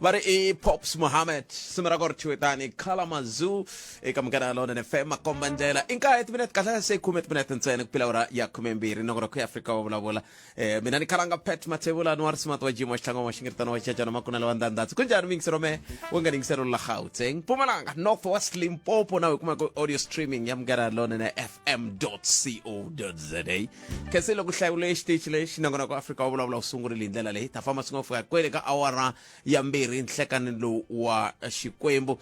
Va ri i Pops Mohammed, simu ra kona ri thyiwe tani Kalamazoo eka Munghana Lonene FM. Makomba ndlela i nkaye timinete kahle se khume timinete ntsena ku pila ura ya 12, nongonoko ya Afrika wa vulavula. Mina ni khalanga Pat Mathebula ni wa risimato wa jimo xihlango wa xingiritano wa chachana makunela wa ndandatsi. Kunjani mingisero me u nga ningiselo la Gauteng, Mpumalanga, North West, Limpopo na u kuma ku audio streaming ya Munghana Lonene FM co za. Khensi loko hlawule xitichi lexi nongonoko Afrika wa vulavula wu sungurile hi ndlela leyi ta famba swi nga fika kwele ka awara ya 2 nhlekani lowu wa Xikwembu.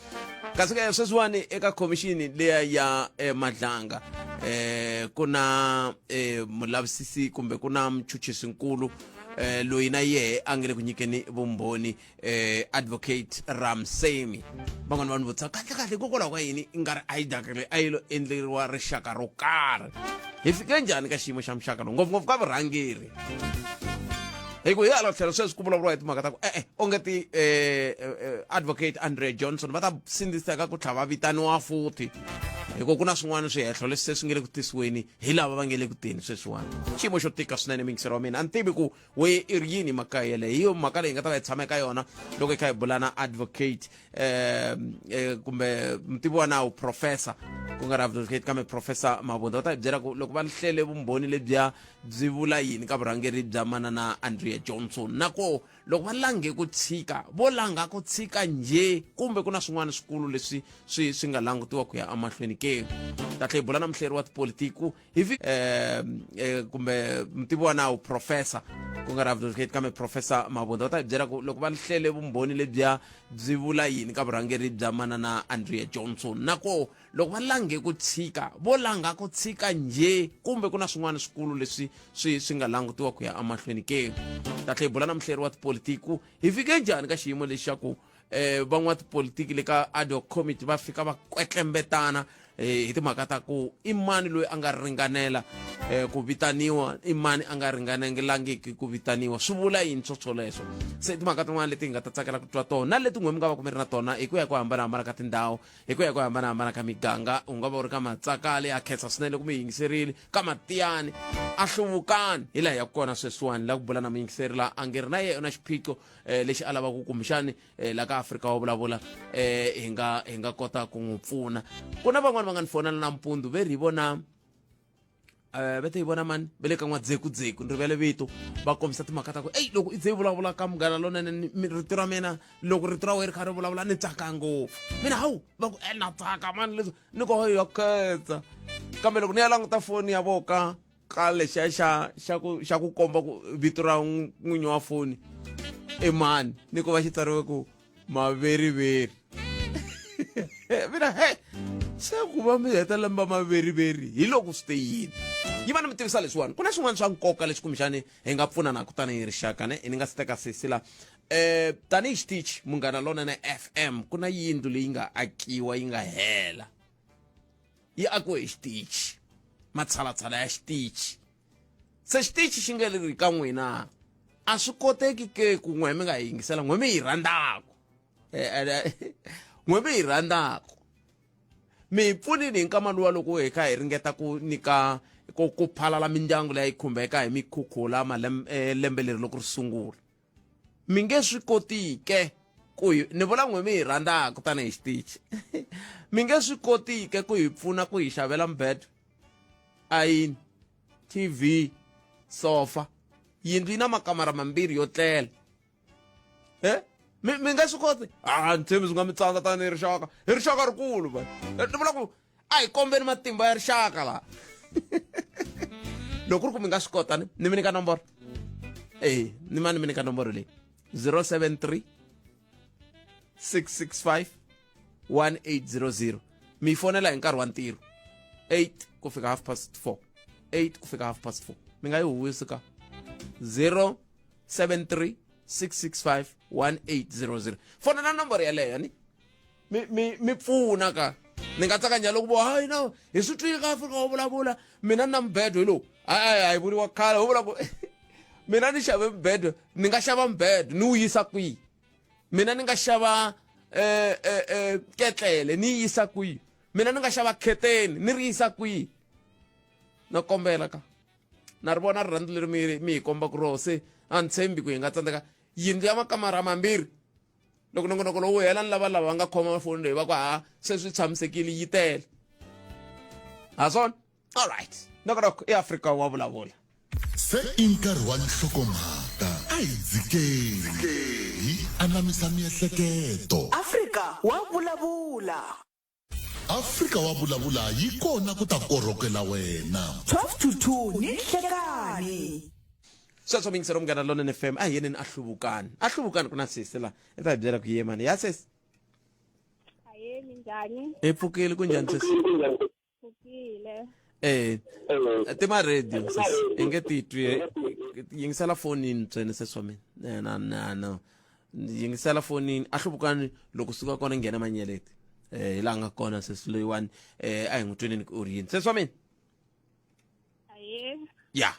Kasi ke sweswiwani eka khomixini leya ya Madlanga ku na mulavisisi kumbe ku na muchuchisinkulu loyi na yehe a nge le ku nyikeni vumbhoni, Advocate Ramsemi. Van'wana vanhu vutisa kahle kahle hikokwalaho ka yini i nga ri IDAC leyi a yi lo endleriwa rixaka ro karhi. Hi fike njhani ka xiyimo xa muxaka lowu, ngopfungopfu ka vurhangeri? Hi ku hi hala tlhelo sweswi ku vulavuriwa hi timhaka ta ku e-e onge ti Advocate Andrea Johnson va ta sindziseka ku tlhava vitaniwa futhi, hi ku ku na swin'wana swihehlo leswi se swi nge le ku tisiweni hi lava va nge le ku teni sweswiwani. Xiyimo xo tika swinene, mingisero wa mina. A ni tivi ku we i ri yini mhaka yeleyo. Hi yo mhaka leyi nga ta va hi tshama eka yona loko hi kha hi bula na advocate kumbe mutivi wa nawu, professor, ku nga ri advocate kambe Professor Mabunda. Va ta hi byela ku loko va hlele vumbhoni lebyiya byi vula yini ka vurhangeri bya manana Andrea Johnson, na ko loko va lange ku tshika, vo langa ku tshika njhe, kumbe ku na swin'wana swikulu leswi swi nga langutiwa ku ya emahlweni ke. Ta tlhela hi bula na muhleri wa tipolitiku hi kumbe mutivi wa nawu, professor, ku nga ri advocate kambe Professor Mabunda. Va ta hi byela ku loko va hlele vumbhoni lebyiya byi vula yini ka vurhangeri bya manana Andrea Johnson, na ko loko va lange ku tshika, vo langa ku tshika njhe, kumbe ku na swin'wana swikulu leswi swi nga langutiwa ku ya emahlweni ke. Ta tlhela hi bula na muhleri wa tipolitiku. Hi fike njhani ka xiyimo lexi xa ku van'watipolitiki le ka ad hoc committee va fika va kwetlembetana hi timhaka ta ku i mani loyi a nga ringanela ku vitaniwa, i mani a nga ringanelangiki ku vitaniwa? Swi vula yini swo swoleswo? Se timhaka tin'wana leti hi nga ta tsakela ku twa tona na leti n'we mi nga va ku mi ri na tona hi ku ya ku hambanahambana ka tindhawu, hi ku ya ku hambanahambana ka miganga. U nga va u ri ka Matsakale, a khensa swinene ku mi yingiserile, ka Matiyani, a Hluvukani, hi laha ya kona sweswiwani la ku bula na muyingiseri la a nge ri na yena xiphiqo lexi a lavaka kumbexani la ka Afrika wa vulavula, hi nga kota ku n'wi pfuna. Ku na van'wani va nga ni fonela nampundzu ve ri hi vona, ve te hi vona mani ve le ka N'wadzekudzeku, ni rivele vito, va kombisa timhaka ta ku eyi loko i ze i vulavula ka Munghana Lonene, rito ra mina, loko rito ra wena ri kha ri vulavula ni tsaka ngopfu mina. Hawu, va ku e na tsaka mani leswi ni ko ya khetsa. Kambe loko ni ya languta foni ya voka ka lexiya xa ku komba ku vito ra n'winyi wa foni i mani, ni ku va xi tsariwe ku Maveriveri. Mina he se ku va mi heta lemba Maveriveri hi loko swi te yini. Yi va ni mi tivisa leswiwani ku na swin'wana swa nkoka leswi kumbexani hi nga pfunanaka tanihi rixaka ne ni nga si teka sesi la. Tanihi xitichi Munghana Lonene FM, ku na yindlu leyi nga akiwa yi nga hela, yi akiwe hi xitichi, matshalatshala ya xitichi. Se xitichi xi nge ri ka n'wina a swi koteki ke ku n'we mi nga yi yingisela, n'we mi yi rhandzaku, n'we mi yi rhandzaku, mi hi pfunini hi nkama luwa loko hi kha hi ringeta ku nyika ku phalala mindyangu leyi khumbeka hi mikhukhula malembe lembe leri loko ri sungula. Mi nge swi kotike ku hi, ni vula n'we mi hi rhandzaka tanihi xitichi, mi nge swi kotike ku hi pfuna ku hi xavela mubedo, ayini, TV, sofa? Yindlu yi na makamara mambirhi yo tlela. Mi nge swi koti? A ni tshembi swi nga mi tsandza tanihi rixaka. Hi rixaka rikulu va ni vula ku a hi kombeni matimba ya rixaka laha. Loko ku ri ku mi nga swi kota, ni mi nyika nomboro e ni ma ni mi nyika nomboro leyi: 073 665 1800. Mi fonela hi nkarhi wa ntirho, 8 ku fika half past 4, 8 ku fika half past 4. Mi nga yi huwisi ka 073 665 1800. Fonela nomboro yeleyo ni mi pfuna ka. Ni nga tsaka njhani loko vo hayi no hi swi twile ka Afrika wa vulavula, mina ni na mubedo hi lowu. Hayi, a yi vuriwa khale, wu vula ku mina ni xave mubedo, ni nga xava mubedo ni wu yisa kwihi? Mina ni nga xava ketlele ni yi yisa kwihi? Mina ni nga xava kheteni ni ri yisa kwihi? No kombela ka. Na ri vona rirhandzu leri mi mi hi kombaka roho se a ni tshembi ku hi nga tsandzeka yindlu ya makamara mambirhi loko nongonoko lowu hela ni lava lava va nga khoma foni leyi va ku ha se swi tshamisekile yi tele ha swona alright nongonoko i Afrika wa vulavula. Se i nkarhi wa nhlokomhaka, a hi dzikeni hi anamisa miehleketo. Afrika wa vulavula. Afrika wa vulavula yi kona ku ta korhokela wena. 12 to 2 ni nhlekani. Sweswo miyingiselo Munghana Lonene FM a hi yeneni a hluvukani a hluvukani ku na sesi la i ta hi byela ku ye mani ya sesi. Ahee, minjhani? Hi pfukile ku njhani sesi? Pfukile. Eh tima radio sesi i nge titwi yingisela fonini ntsena sesi wa mina eh, na na no yingisela fonini a hluvukani loko suka kona nghena manyeleti eh hi laha nga kona sesi loyiwani eh a hi n'wi tweneni ku uri yini sesi wa mina Ahee. Ya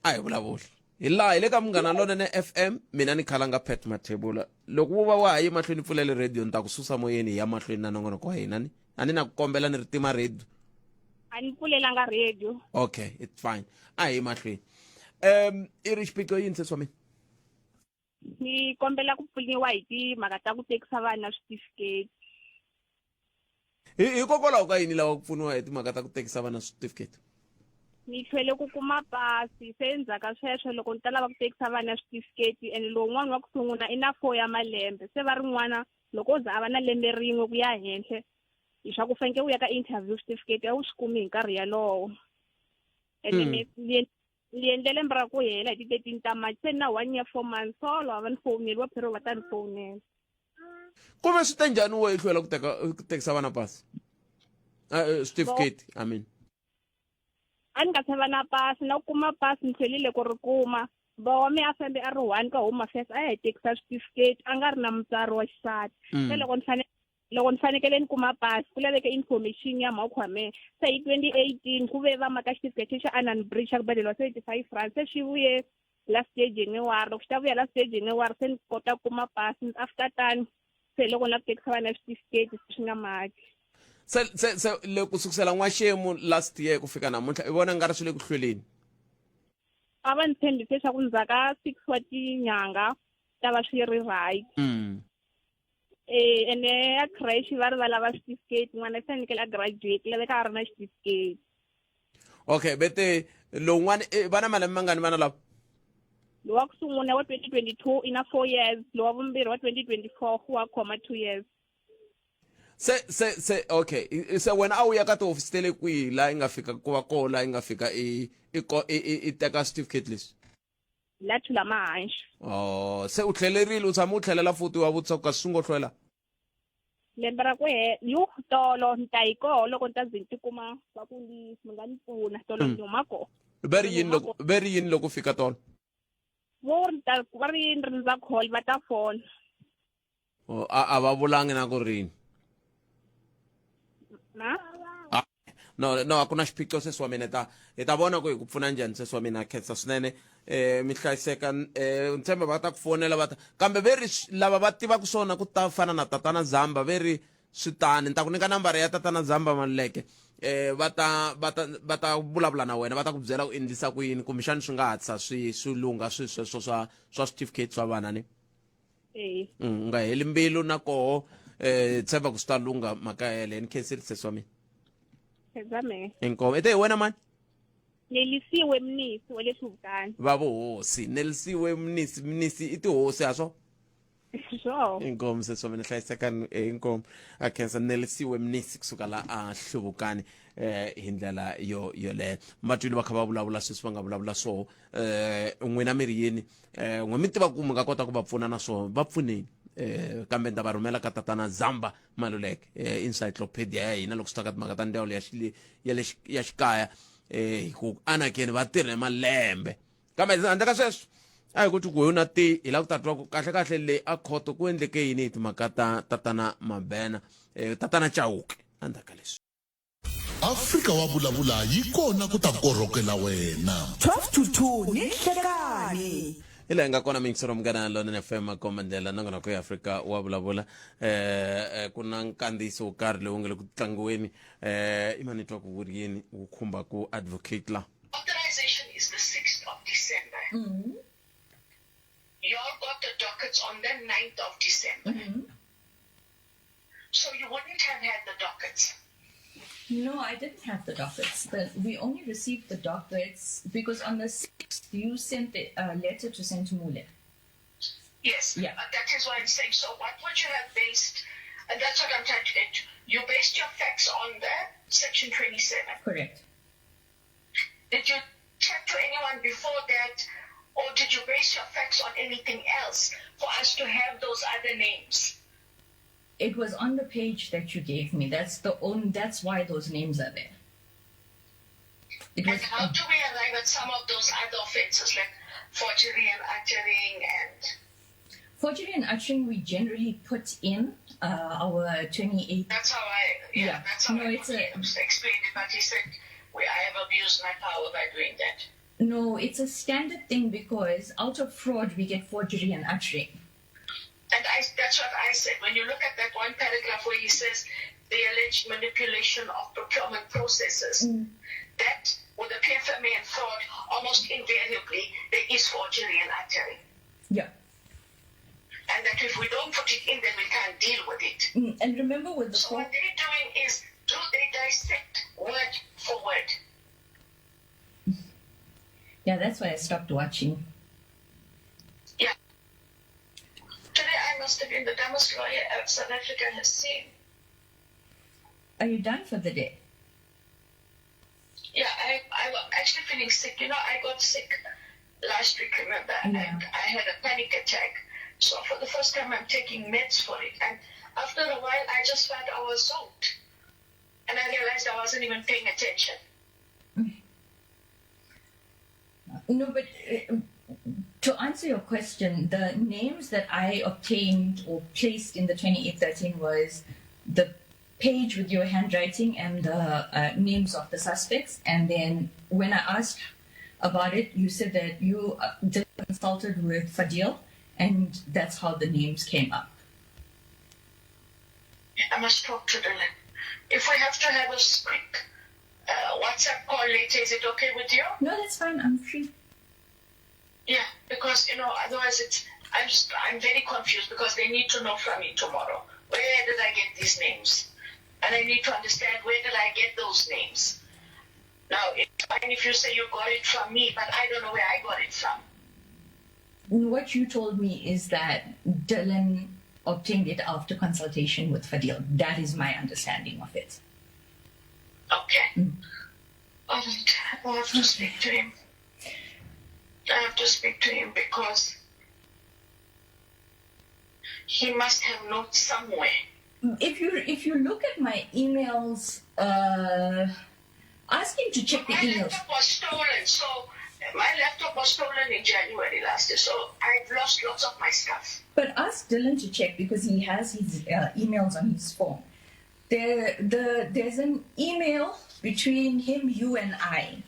a hi vulavuli hi laha hi le ka Munghana Lonene FM mina ni khalanga Pat Mathebula loko wo va wa ha yi mahlweni pfulele radio ni ta ku susa moyeni hi ya mahlweni na nongonoko wa hina ni a ni na ku kombela ni ri tima radio. A ni pfulelanga radio. Okay, it's fine, a hi mahlweni. I ri xiphiqo yini sesi wa mina? Ni kombela ku pfuniwa hi timhaka ta ku tekisa vana switifiketi. Hi hikokwalaho ka yini lava ku pfuniwa hi timhaka ta ku tekisa vana switifiketi? Ni hlwele ku kuma pasi se endzhaku ka sweswo loko ni ta lava ku tekisa vana switifiketi ene lowun'wana wa ku sungula i na 4 ya malembe se va ri n'wana loko o za a va na lembe rin'we ku ya henhla hi swa ku fanekele u ya ka interview switifiketi a wu swi kumi hi nkarhi yalowo ene ni ni endle lembe ra ku hela hi ti 13 ta March se ni na 1 year 4 months solo a va ni fowuneli va phero va ta ni fowunela. Ku ve swi te njhani wo i hlwela ku teka ku tekisa vana pasi certificate I mean. A ni nga se va na pasi na ku kuma pasi ni hlwelile ku ri kuma ba wa me a fambe a ri one ka Home Affairs a ya hi tekisa certificate a nga ri na mutswari wa xisati se loko ni fanele loko ni fanekele ni kuma pasi ku laveke information ya mhakhu wa mehe se hi 2018 ku ve va maka xitifiketi xa Annan Bridge xa ku badeliwa 75 rand se xi vuye last year January loko xi ta vuya last year January se ni kota ku kuma pasi after tani se loko ni lava ku tekisa vana switifiketi swi nga maki. Se se se le ku sukusela n'waxemu last year ku fika namuntlha i vona nga ri swi le ku hlweleni? A va ni tshembise leswaku ndzhaku ka 6 wa tinyanga ta va swi ri right. Eh ene ya creche va ri va lava certificate n'wana i fanekele a graduate laveka a ri na certificate. Okay bete lowun'wana eh, va na malembe mangani vana lava? Lowa ku sungula wa 2022 i na 4 years, lowa vumbirhi wa 2024 wa khoma 2 years. Se se se okay se wena a wu ya ka tihofisi ta le kwihi laha yi nga fika ku va koho laha yi nga fika i i i i teka certificate leswi? La thula mahanxi. Oh, se u tlhelerile u tshama u tlhelela futi wa vutisa ku kasi swi ngo hlwela? Lembe ra ku he yo tolo ni ta yi koho loko ni ta ze ni tikuma va ku ni mi nga ni pfuna tolo ni huma koho. Va ri yini loko va ri yini loko fika tolo? Vo ri ta va ri ni rindza call va ta fona. Oh, a a va vulangi na ku rini? Na? Ah, no no a ku na xiphiqo sesi wa mina ta hi ta vona ku hi ku pfuna njhani sesi wa mina khensa swinene eh mi hlayiseka eh ni tshemba va ta ku fonela va ta kambe ve ri lava va tivaka swona ku ta fana na tatana Zamba ve ri swi tani ni ta ku nyika nambara ya tatana Zamba Maluleke eh va ta va ta va ta vulavula na wena va ta ku byela ku endlisa ku yini kumbexani swi nga hatlisa swi swi lungha swi sweswo swa swa certificate swa vana ni Eh. U nga heli mbilu na koho eh tshemba ku swi ta lungha mhaka yeleyo ni khensile sesi wa mina. Khensa mehe. Inkomu i te hi wena mani? Nelisiwe Mnisi wa le Hluvukani. Va vuhosi Nelisiwe Mnisi Mnisi i tihosi ha swo? Swo. Inkomu sesi wa mina hlayisekani eh, inkomu a khensa Nelisiwe Mnisi kusuka la a Hluvukani eh hi ndlela yo yoleyo matwile va kha va vulavula sweswi va nga vulavula swoho eh n'wina mi ri yini eh n'we mi tiva ku mi nga kota ku va pfuna na swona va pfuneni eh kambe ni ta va rhumela ka tatana Zamba Maluleke eh encyclopedia ya hina loko swi ta ka timhaka ta ndzawulo ya ya le ya xikaya eh hi ku anakeni va tirhe malembe kambe handle ka sweswo a hi ku ku na ti hi lava ku ta twa ku kahle kahle le a khoto ku endleke yini hi timhaka ta tatana Mabena eh tatana Chauke endzhaku ka leswi. Afrika wa vulavula yi kona ku ta korhokela wena. 12 to 2 ni nhlekani. Hi laha hi nga kona miyingiselo Munghana Lonene FM makomba ndlela nongonoko ya Afrika wa vulavula eh ku na nkandziyiso wo karhi lowu nga le ku tlangiweni eh i mani twa ku wu ri yini wu khumba ku advocate la. Authorization is the. December. Y'all got the dockets on the 9th of December. So you wouldn't have had the dockets. No, I didn't have the dockets. But we only received the dockets because on the 6th, you sent the letter to Senthumule. Yes. Yeah. But that is why I'm saying, so what would you have based, and that's what I'm trying to get to. You based your facts on the Section 27. Correct. Did you chat to anyone before that, or did you base your facts on anything else for us to have those other names? It was on the page that you gave me. That's the only, that's why those names are there. It And was how do we arrive at some of those other offenses like forgery and uttering and forgery and uttering. We generally put in our 28. that's how I yeah, Yeah. that's how No, I it's a- explained it, but he said I have abused my power by doing that. No, it's a standard thing because out of fraud we get forgery and uttering. And that's what I said. When you look at that one paragraph where he says the alleged manipulation of procurement processes, that with the PFMA and fraud, almost invariably there is forgery and uttering. Yeah. And that if we don't put it in, then we can't deal with it. And remember with the So what they're doing is, do they dissect word for word? Yeah, that's why I stopped watching. Yeah. Today I must have been the dumbest lawyer South Africa has seen. Are you done for the day? Yeah, I was actually feeling sick. You know, I got sick last week, remember? Yeah. And I had a panic attack. So for the first time, I'm taking meds for it. And after a while, I just felt I was zonked. And I realized I wasn't even paying attention. No, but to answer your question, the names that I obtained or placed in the 2813 was the page with your handwriting and the names of the suspects. And then when I asked about it, you said that you consulted with Fadiel, and that's how the names came up. I must talk to Dylan. If we have to have a quick WhatsApp call later, is it okay with you? No, that's fine. I'm free. Yeah, because, you know, otherwise it's, I'm very confused because they need to know from me tomorrow. Where did I get these names? And I need to understand, where did I get those names? Now, it's fine if you say you got it from me, but I don't know where I got it from. What you told me is that Dylan obtained it after consultation with Fadiel. That is my understanding of it. Okay. All right. I have to speak to him. I have to speak to him because he must have notes somewhere. If you look at my emails, ask him to check the emails. My laptop was stolen, so my laptop was stolen in January last year, so I've lost lots of my stuff. But ask Dylan to check because he has his emails on his phone. There's an email between him, you, and I.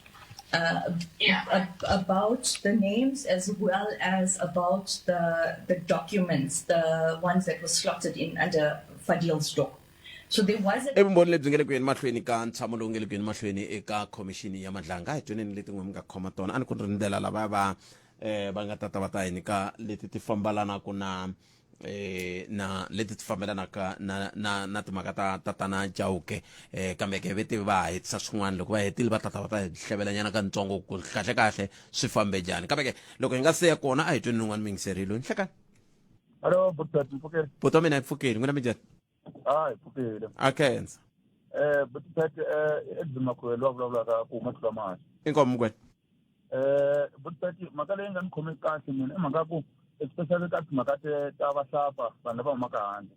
About the names as well as about the documents, the ones that were slotted in under Fadiel's door. So there was a I vumbhoni lebyi nge le ku yeni mahlweni ka ntshamo lowu nge le ku yeni mahlweni eka khomixini ya Madlanga. A hi tweneni leti n'we mi nga khoma tona. A ni ku ri ndlela lava va va nga tata va ta hi nyika leti ti fambelanaka na na leti ti fambelanaka na na na timhaka ta tatana Chauke, kambe ke ve tivi va ha hetisa swin'wana. Loko va hetile va tata va ta hi hlavelanyana katsongo ku kahle kahle swi fambe njhani. Kambe ke loko hi nga se ya kona, a hi tweni un'wana muyingiseri loyi. Nhlekani. Hello, Butati, mpfukeni. Buti wa mina, hi pfukile. N'wina minjhani? Ah, hi pfukile. A khensa. Butati, Edwin Makhuvelo wa vulavulaka ku huma tlula mali. Inkomu Mukwena. Butati, mhaka leyi nga ni khomi kahle mina i mhaka ku especially ka timhaka ta vahlapfa, vanhu lava humaka handle.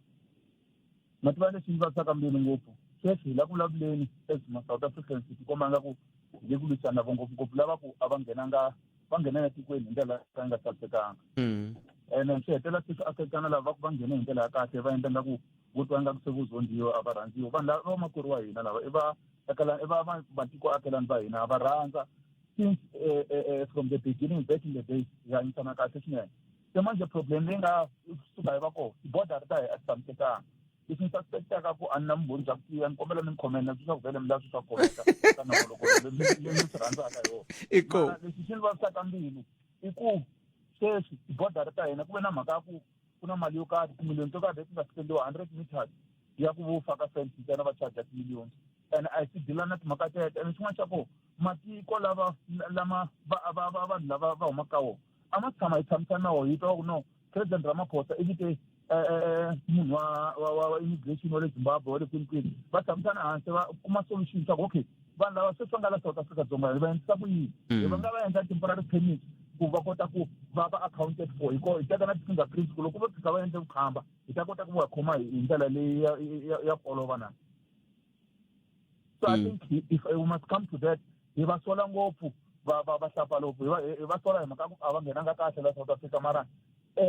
Ma tiva lexi ndzi vavisaka mbilu ngopfu, sweswi hi la ku vulavuleni as ma South Africans, ti komba nga ku hi le ku lwisana na vo ngopfungopfu lava ku a va nghenanga, va nghena etikweni hi ndlela ya nga hlayisekanga. Ene swi hetelela se swi affect-ana lava va ku va nghene hi ndlela ya kahle, va endla nga ku vo twa nga ku se vo zondiwa, a va rhandziwa. Vanhu lava va makwerhu wa hina lava i va akelani, i va matiko akelani va hina, va rhandza since from the beginning, back in the days, hi hanyisana kahle swinene. Se manje problem leyi nga suka yi va kona, ti-border ta hi a ti tshamisekanga. Leswi ni suspectaka ku a ni na vumbhoni bya ku tiya, ni kombela mi ni khomela leswaku vhele mi lava swilo swa ku khomeka ka nongoloko lowu mi swi rhandzaka hi wona. I ko. Mara leswi swi ni vavisaka mbilu, I ku sweswi tibodara ta hina ku ve na mhaka ya ku ku na mali yo karhi, timiliyoni to karhi leti nga spendiwa 100 meters ya ku vo faka fence ntsena va charge timiliyoni, and a hi si dila na timhaka teto. And xin'wana xa kona, matiko lava lama va va va vanhu lava va humaka ka wona a ma tshama hi tshamisa na wona, hi twa ku no President Ramaphosa i vite munhu wa immigration wa le Zimbabwe, wa le kwini kwini, va tshamisana hansi va kuma solution swa ku okay, vanhu lava sweswi va nga la South Africa Dzonga hi va endlisa ku yini, hi va nga va endla temporary permit ku va kota ku va va accounted for, hi ko hi teka na ti-fingerprints ku loko vo tshika va endle vukhamba hi ta kota ku va khoma hi ndlela leyi ya ku olova na. So I think if we must come to that, hi va sola ngopfu va hlapa lopfu, hi va sola hi mhaka ku a va nghenanga kahle la South Africa, mara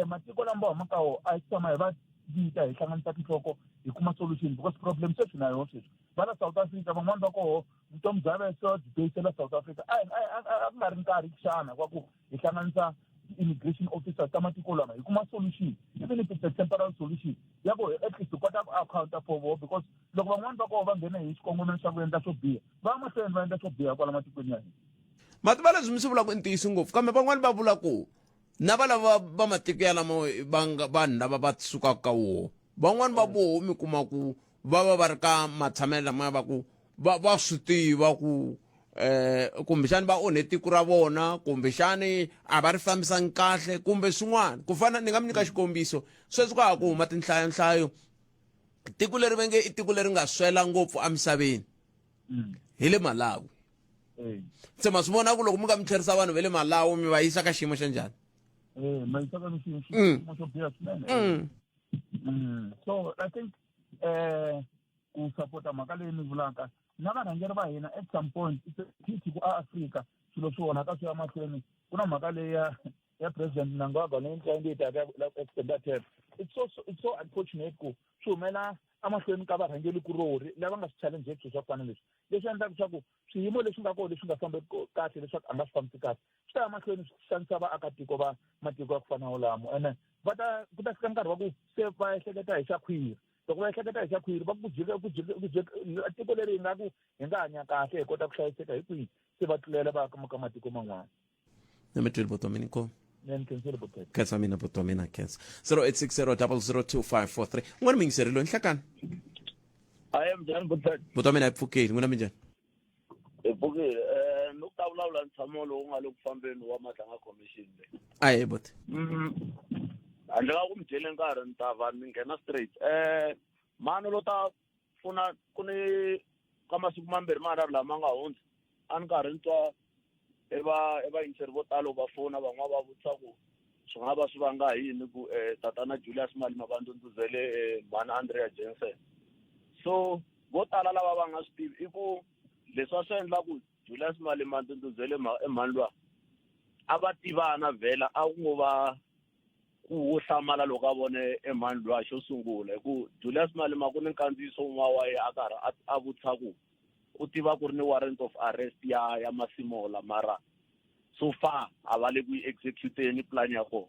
matiko lama va humaka wo a hi tshama hi va vita, hi hlanganisa tinhloko, hi kuma solution, because problem sweswi na yona sweswi va la South Africa, van'wani va koho vutomi bya va se va byi beyisela South Africa. A ku nga ri nkarhi xana wa ku hi hlanganisa immigration officers ta matiko lama, hi kuma solution, even if it's a temporary solution ya ku at least hi kota ku accounta for voho, because loko van'wani va koho va nghene hi xikongomelo xa ku endla swo biha, va ya mahlweni va endla swo biha kwala matikweni ya hina. Mativa leswi mi swi vulaka i ntiyiso ngopfu, kambe van'wani va vula ku na va lava va matiko ya lama va nga vanhu lava va sukaka ka woho, van'wani va voho mi kuma ku va va va ri ka matshamelo lamaya, va ku va swi tiva ku kumbexani va onhe tiko ra vona, kumbexani a va ri fambisangi kahle, kumbe swin'wana ku fana. Ni nga mi nyika xikombiso, sweswi ka ha ku huma tinhlayonhlayo, tiko leri va nge i tiko leri nga swela ngopfu emisaveni hi le Malawi. Se ma swi vona ku loko mi nga mi tlherisa vanhu va le Malawi mi va yisa ka xiyimo xa njhani? Ma yisa ka xiyimo xo biha swinene. So I think ku sapota mhaka leyi mi vulaka na varhangeri va hina, at some point it's a pity ku a Afrika swilo swi onhaka swi ya mahlweni. Ku na mhaka leyi ya President Mnangagwa leyi ntlangu yi taka ya extenda term. It's so unfortunate ku swi humela emahlweni ka varhangeri kurori lava nga swi challenge swilo swa ku fana leswi, leswi endlaka leswaku swiyimo leswi nga kona leswi nga fambeki kahle, leswaku a nga swi fambisi kahle, swi ta ya mahlweni swi xanisa vaakatiko va matiko ya ku fana na wolamo. Ene va ta ku ta fika nkarhi wa ku se va ehleketa hi xa khwiri. Loko va ehleketa hi xa khwiri, va ku jika ku jika ku jika tiko leri hi nga ku hi nga hanya kahle, hi kota ku hlayiseka hi kwihi, se va tlulela va ya ka matiko man'wana. Ni mi twile buti wa mina, inkomu. Ni khensile buti. Khensa mina buti wa mina, khensa. 0860002543, n'wana muyingiseri loyi, nhlekani. Aye, mnjhani buti? Buti wa mina, hi pfukile, n'wina minjhani? Hi pfukile. Ni ku ta vulavula ntshamo lowu nga le ku fambeni wa Madlanga Commission leyi. Aye buti. Handle ka ku mi dyele nkarhi, ni ta va ni nghena straight. Mani lo ta pfuna ku ni ka masiku mambirhi manharhu lama nga hundza, a ni karhi ni twa e va e vayingiseri vo talo va fona, van'wana va vutisa ku swi nga va swi vanga hi yini ku tatana Julius Malema va ndundzuzele mhani Andrea Jensen. So vo tala lava va nga swi tivi i ku leswi a swi endla ku Julius Malema ndundzuzele e mhani luwa, a va tivana vhela, a ku ngo va ku wo hlamala loko a vone e mhani luwa xo sungula, hi ku Julius Malema ku ni nkandziyiso wun'wana wa yena a karhi a vutisa ku u tiva ku ri ni warrant of arrest ya Masemola, mara so far a va le ku yi executeni plan ya kona.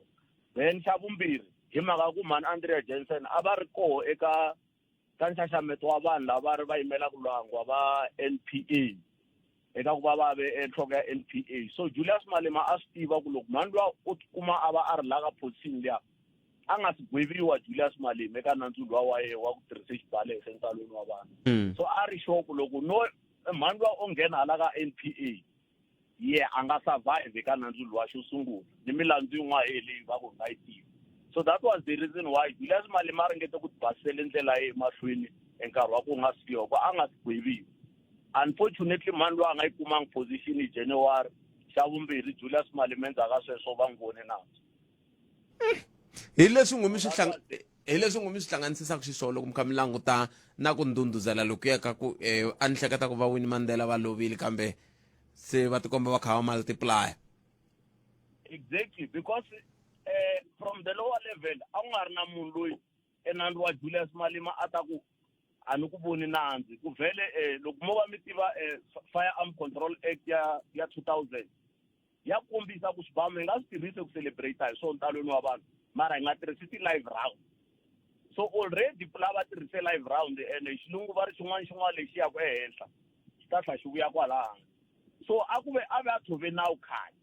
Then xa vumbirhi, hi mhaka ku mhani Andrea Jensen a va ri koho eka ka nxaxameto wa vanhu lava ri va yimelaka lwangwa va NPA eka ku va va ve enhloko ya NPA. So Julius Malema a swi tiva ku loko mhani luwa u tikuma a va a ri la ka position liya, a nga si gweviwa Julius Malema eka nandzu luwa wa yena wa ku tirhisa xibalo ehenhla ntalweni wa vanhu. So a ri sure ku loko no mhani luwa o nghena hala ka NPA, ye a nga survive eka nandzu luwa xo sungula ni milandzu yin'wana ye leyi va ku nga yi tivi. So that was the reason why Julius Malema a ringete ku tibasisela ndlela ye emahlweni enkarhi wa ku nga si fiwa ku a nga si gweviwa. Unfortunately mhani loyi a nga yi kumangi position hi January. Xa vumbirhi, Julius Malema endzhaku ka sweswo va n'wi vone nandzu. Hi leswi n'wi mi swi hlanganisisaka xiswona loko mi kha mi languta na ku ndhundhuzela lokuya ka ku a ni hleketa ku va Winnie Mandela va lovile, kambe se va tikomba va kha va multiplier. Exactly, because from the lower level a ku nga ri na munhu loyi enandzu wa Julius Malema a ta ku a ni ku voni nandzu, ku vhele loko mo va mi tiva Firearm Control Act ya 2000 ya kombisa ku swibamu hi nga swi tirhisi ku celebrate hi swona ntalweni wa vanhu, mara hi nga tirhisi ti-live round. So already pula va tirhise live round, ene hi xilungu va ri xin'wana xin'wana lexi yaka ehenhla xi ta tlha xi vuya kwalaha. So a ku ve a ve a tshove nawu khale.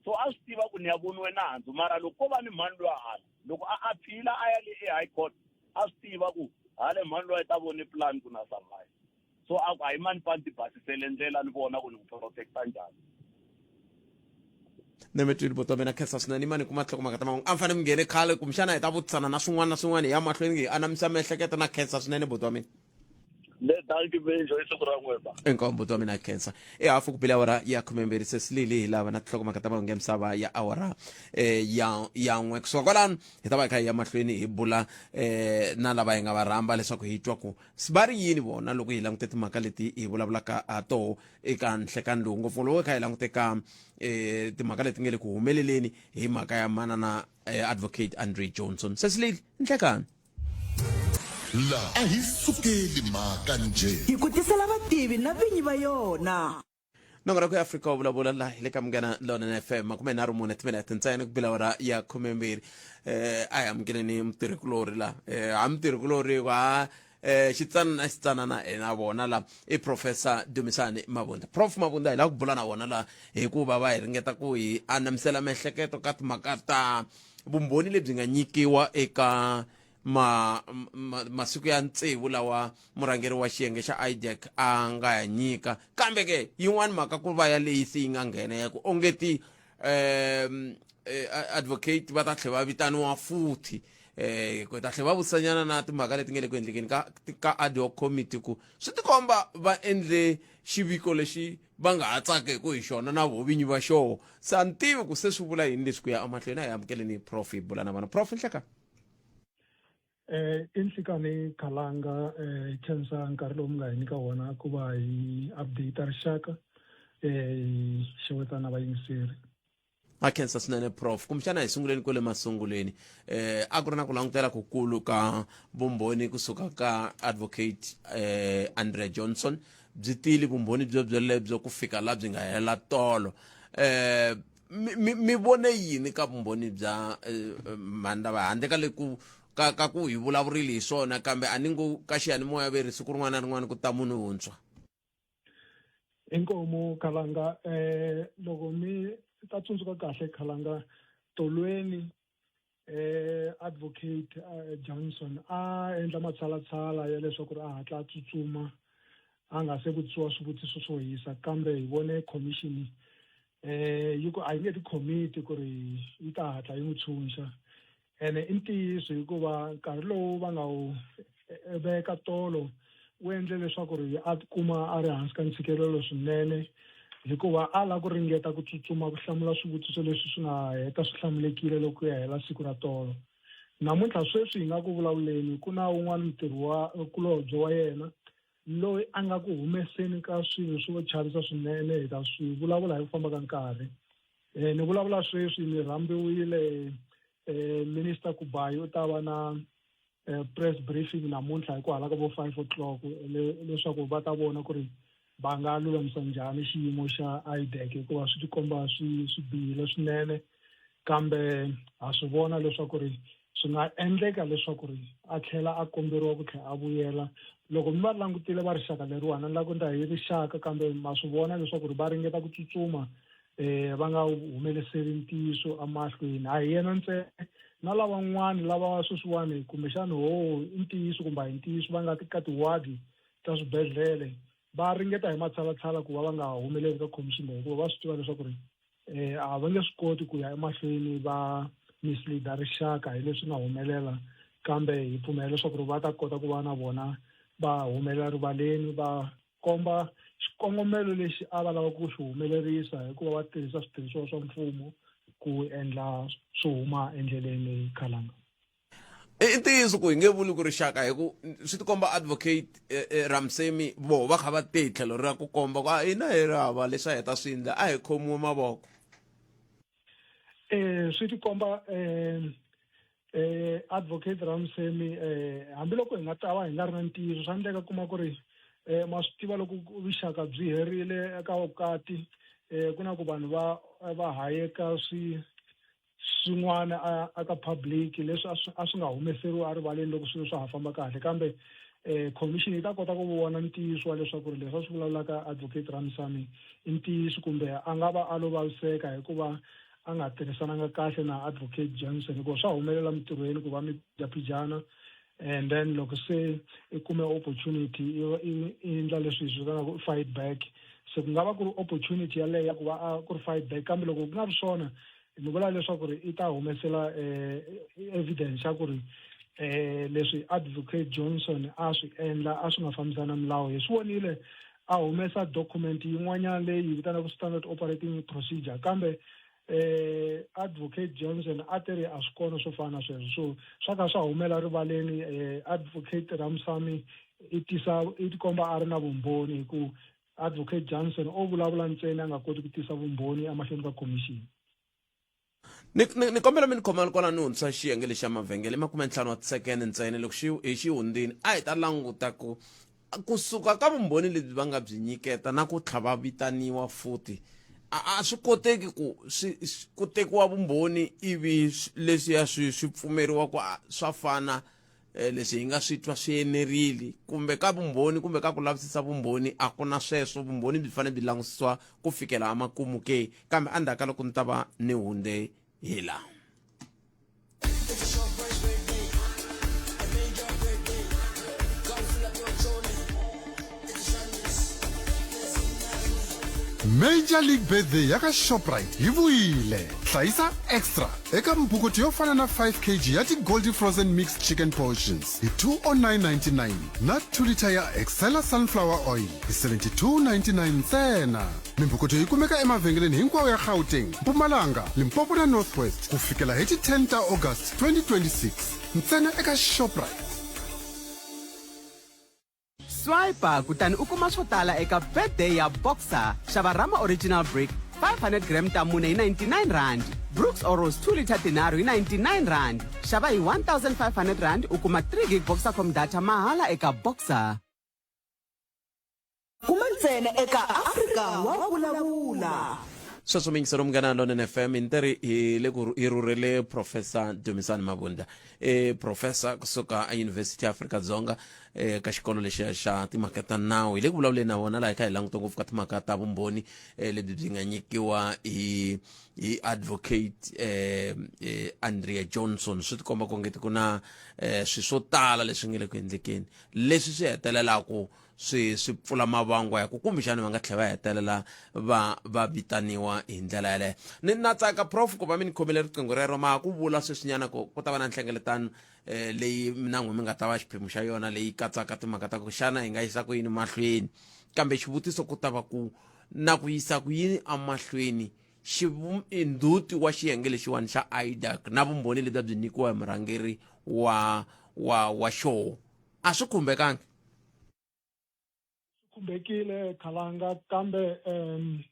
So a swi tiva ku ni ya voniwe nandzu mara loko ko va ni mhani luya hala loko a appeal-a a ya le e-high court a swi tiva ku hale mhani luya i ta vone plan ku na survive. So a ku a yi mani pa ni ti basisele ndlela ni vona ku ni n'wi protect-a njhani. Ne mi twile buti wa mina khensa swinene mani kuma nhlokomhaka ta mahungu a mi fanele mi nghene khale kumbexana hi ta vutisana na swin'wana na swin'wana hi ya mahlweni hi anamisa miehleketo na khensa swinene buti wa mina. Le dankie mi enjoy siku ra n'wina. Inkomu buti wa mina khensa. I hafu ku bile awara ya khumembirhi sesilili hi lava na tinhlokomhaka ta mahungu ya misava ya awara eh, ya ya n'we kusuka kwalano hi ta va hi kha hi ya mahlweni hi bula eh, na lava hi nga va rhamba leswaku hi twa ku va ri yini vona loko hi langute timhaka leti hi vulavulaka ha toho eka nhlekani lowu ngopfu loko hi kha hi langute ka eh, timhaka leti nge le ku humeleleni hi mhaka ya manana eh, advocate Andre Johnson sesilili nhlekani. La a hi sukeli mhaka njhe. Hi ku tisela vativi na vinyi va yona. Nongonoko ya Afrika wa vulavula laha hi le ka Munghana Lonene FM 34 timinete ntsena ku bila awara ya khumembirhi. Eh a hi amukeleni mutirhikulorhi la. Eh ha mutirhikulorhi wa eh xitsanana xitsanana hi na vona la i Professor Dumisani Mabunda. Prof Mabunda hi lava ku bula na vona la hikuva va hi ringeta ku hi anamisela miehleketo ka timhaka ta vumbhoni lebyi nga nyikiwa eka ma, ma, masiku ya tsevu lawa murhangeri wa xiyenge xa IDAC a nga ya nyika kambe ke yin'wana mhaka ku va ya leyi se yi nga nghena ya ku ongeti um advocate va ta tlhela va vitaniwa futhi eh ku ta tlhela va vutisanyana na timhaka leti nga le ku endlekeni ka ka ad hoc committee ku swi tikomba va endle xiviko lexi va nga ha tsakeku hi xona na vo vinyi va xoho se a ni tivi ku se swi vula yini leswi ku ya emahlweni a hi amukeleni prof hi bula na vona prof nhleka. Eh i nhlikani Khalanga eh hi khensa nkarhi lowu mi nga hi nyika wona ku va hi update rixaka eh hi xeweta na vayingiseri. A khensa swinene prof kumbexana hi sunguleni kwale masungulweni eh a ku ri na ku langutela kukulu ka vumbhoni kusuka ka advocate eh Andrea Johnson byi tili vumbhoni byo byolebyo ku fika la byi nga hela tolo eh mi, mi, mi vone yini ka vumbhoni bya eh, mhani lava handle ka le ku ka, ka ku hi vulavurile hi swona kambe a ni ngo ka xiyanimoya ve ri siku rin'wana na rin'wana ku ta munhu wuntshwa. Inkomu Khalanga eh loko mi ta tsundzuka kahle Khalanga tolweni eh advocate eh, Johnson a endla matshalatshala ya leswaku ri a hatla a tsutsuma a nga se vutisiwa swivutiso swo hisa kambe hi vone commission eh yi ku a yi nge tikhomiti ku ri yi ta hatla yi n'wi tshunxa Ene i ntiyiso hikuva nkarhi lowu va nga wu veka tolo wu endle leswaku ri a tikuma a ri hansi ka ntshikelelo swinene hikuva a lava ku ringeta ku tsutsuma ku hlamula swivutiso leswi swi nga heta swi hlamulekile loko ku ya hela siku ra tolo. Namuntlha sweswi hi nga ku vulavuleni ku na wun'wana mutirhi wa kulobye wa yena loyi a nga ku humeseni ka swilo swo chavisa swinene hi ta swi vulavula hi ku famba ka nkarhi. Eh, ni vulavula sweswi ni rhambiwile eh, Minister Kubayi u ta va na eh, press briefing namuntlha hi ku hala ka vo 5 o'clock leswaku va ta vona ku ri va nga lulamisa njhani xiyimo xa IDAC hikuva swi tikomba swi swi bihile swinene kambe ha swi vona leswaku ri swi nga endleka leswaku ri a tlhela a komberiwa ku tlhela a vuyela loko mi va langutile va rixaka leriwani a ni lava ku endla hi rixaka kambe ma swi vona leswaku ri va ringeta ku tsutsuma eh va nga humeleseli ntiyiso emahlweni a hi yena ntsena na lavan'wana lava sweswiwani kumbexani ho i ntiyiso kumbe a hi ntiyiso va nga ka tiwadi ta swibedhlele va ringeta hi matshalatshala ku va va nga humeleli ka khomixini leyi hikuva va swi tiva leswaku ri eh a va nge swi koti ku ya emahlweni va misleada rixaka hi leswi nga humelela kambe hi pfumela leswaku ri va ta kota ku va na vona va humelela rivaleni va komba xikongomelo lexi a va lava ku xi humelerisa hikuva va tirhisa switirhisiwa swa mfumo ku endla swo huma endleleni Khalanga. I ntiyiso ku hi nge vuli ku rixaka hi ku swi tikomba advocate eh, eh, Ramsemi voho va kha va te hi tlhelo ra ku komba ku a hina hi ri hava leswi a hi ta swi endla a hi khomiwe mavoko. Eh swi tikomba eh eh advocate Ramsemi eh hambiloko hi nga ta va hi nga ri na ntiyiso swa endleka kuma ku ri eh ma swi tiva loko vuxaka byi herile eka vukati eh ku na ku vanhu va va hayeka swi swin'wana a ka public leswi a swi nga humeseriwi erivaleni loko swilo swa ha famba kahle kambe eh commission yi ta kota ku vona ntiyiso wa leswaku ri leswi a swi vulavulaka advocate Ramsami i ntiyiso kumbe a nga va a lo vaviseka hikuva a nga tirhisananga kahle na advocate Johnson hikuva swa humelela mintirhweni ku va mi phijaphijana and then loko se i kume opportunity i endla leswi hi swi vitanaka fight back se ku nga va ku ri opportunity yaleyo ya ku va a ku ri fight back kambe loko ku nga ri swona ni vula leswaku ri i ta humesela um evidence ya ku ri eh leswi advocate Johnson a swi endla a swi nga fambisani na milawu hi swi vonile a humesa document yin'wanyana leyi yi vitanaka standard operating procedure kambe eh advocate Johnson a ti ri a swi kona swo fana na sweswo so swa ka swa humela rivaleni eh advocate Ramsamy i tisa i tikomba a ri na vumbhoni hi ku advocate Johnson o vulavula ntsena a nga koti ku tisa vumbhoni emahlweni ka commission ni ni ni kombela mi ni khoma kwala ni hundzisa xiyenge lexi xa mavhengele makume ntlhanu wa tisekende ntsena loko xi hi xi hundzini a hi ta languta ku kusuka ka vumbhoni lebyi va nga byi nyiketa na ku tlha va vitaniwa futhi a a swi koteki ku swi ku tekiwa vumbhoni ivi leswiya swi swi pfumeriwa ku swa fana eh, leswi hi nga swi twa swi enerile kumbe ka vumbhoni kumbe ka ku lavisisa vumbhoni a ku na sweswo vumbhoni byi fanele byi langusisiwa ku fikela emakumu ke kambe endzhaku ka loko ni ta va ni hundze hi laha Major League Birthday ya ka Shoprite yi vuyile. Hlayisa extra eka mbukutu yo fana na 5 kg ya ti-Goldie Frozen Mixed Chicken Portions hi 209.99 na 2 liter ya Excella Sunflower Oil hi 72.99 ntsena. Mimbukutu yi kumeka emavhengeleni hinkwawo ya Gauteng, Mpumalanga, Limpopo na North West ku fikela hi ti 10 ta August 2026 ntsena eka Shoprite. Swipe kutani u kuma swo tala eka birthday ya Boxer. Xava Rama Original Brick 500 gram ta mune hi 99 rand. Brooks Oros 2 liter tinharhu hi 99 rand. Xava hi 1500 rand u kuma 3 gig Boxercom data mahala eka Boxer. Kuma ntsena eka Afrika wa vulavula. Sweswo miyingiselo munghana lonene FM hi nteri hi le ku hi rhurhele Professor Dumisani Mabunda e professor kusuka eYunivhesiti ya Afrika-Dzonga eka xikolo lexiya xa timhaka ta nawu hi le ku vulavuleni na vona laha hi kha hi languta ngopfu ka timhaka ta vumbhoni eh, lebyi byi nga nyikiwa hi hi advocate eh, eh, Andrea Johnson swi tikomba ku ngeti ku na eh, swi swo tala leswi nga le ku endlekeni leswi swi hetelelaka swi swi pfula mavangwa ya ku kumbexani va nga tlhela va hetelela va va vitaniwa hi ndlela yaleyo ni na tsaka prof ku va mi ni khomele riqingho rero ma ku vula sweswinyana ku ku ta va na nhlengeletano eh, leyi na n'wi mi nga ta va xiphemu xa yona leyi katsaka timhaka ta ku xana hi nga yisa ku yini mahlweni kambe xivutiso ku ta va ku na ku yisa ku yini emahlweni ndzhuti wa xiyenge lexiwani xa IDAC na vumbhoni lebyi a byi nyikiwa hi murhangeri wa wa wa xoho a swi khumbekanga swi khumbekile khalanga kambe um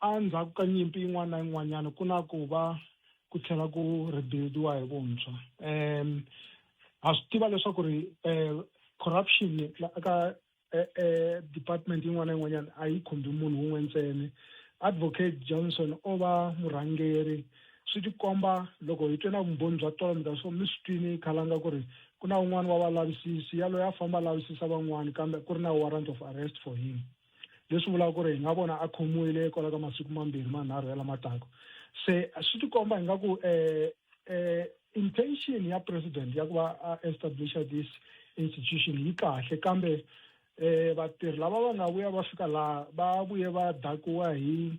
endzhaku ka nyimpi yin'wana na yin'wanyana ku na ku va ku tlhela ku rebuildiwa hi vuntshwa um ha swi tiva leswaku ri um corruption ka eh, eh, department yin'wana na yin'wanyana a yi khumbi munhu wun'we ntsena advocate Johnson o va murhangeri swi tikomba loko hi twe na vumbhoni bya tolo mi ta swi mi swi twini khalanga ku ri ku na un'wana wa valavisisi yaloye a famba a lavisisa van'wana kambe ku ri na warrant of arrest for him leswi vulaka ku ri hi nga vona a khomiwile kwala ka masiku mambirhi manharhu ya lama taka se swi tikomba hi nga ku um um intention ya president ya ku va a establisha this institution yi kahle kambe eh vatirhi lava va nga vuya va fika laha va vuye va dakiwa hi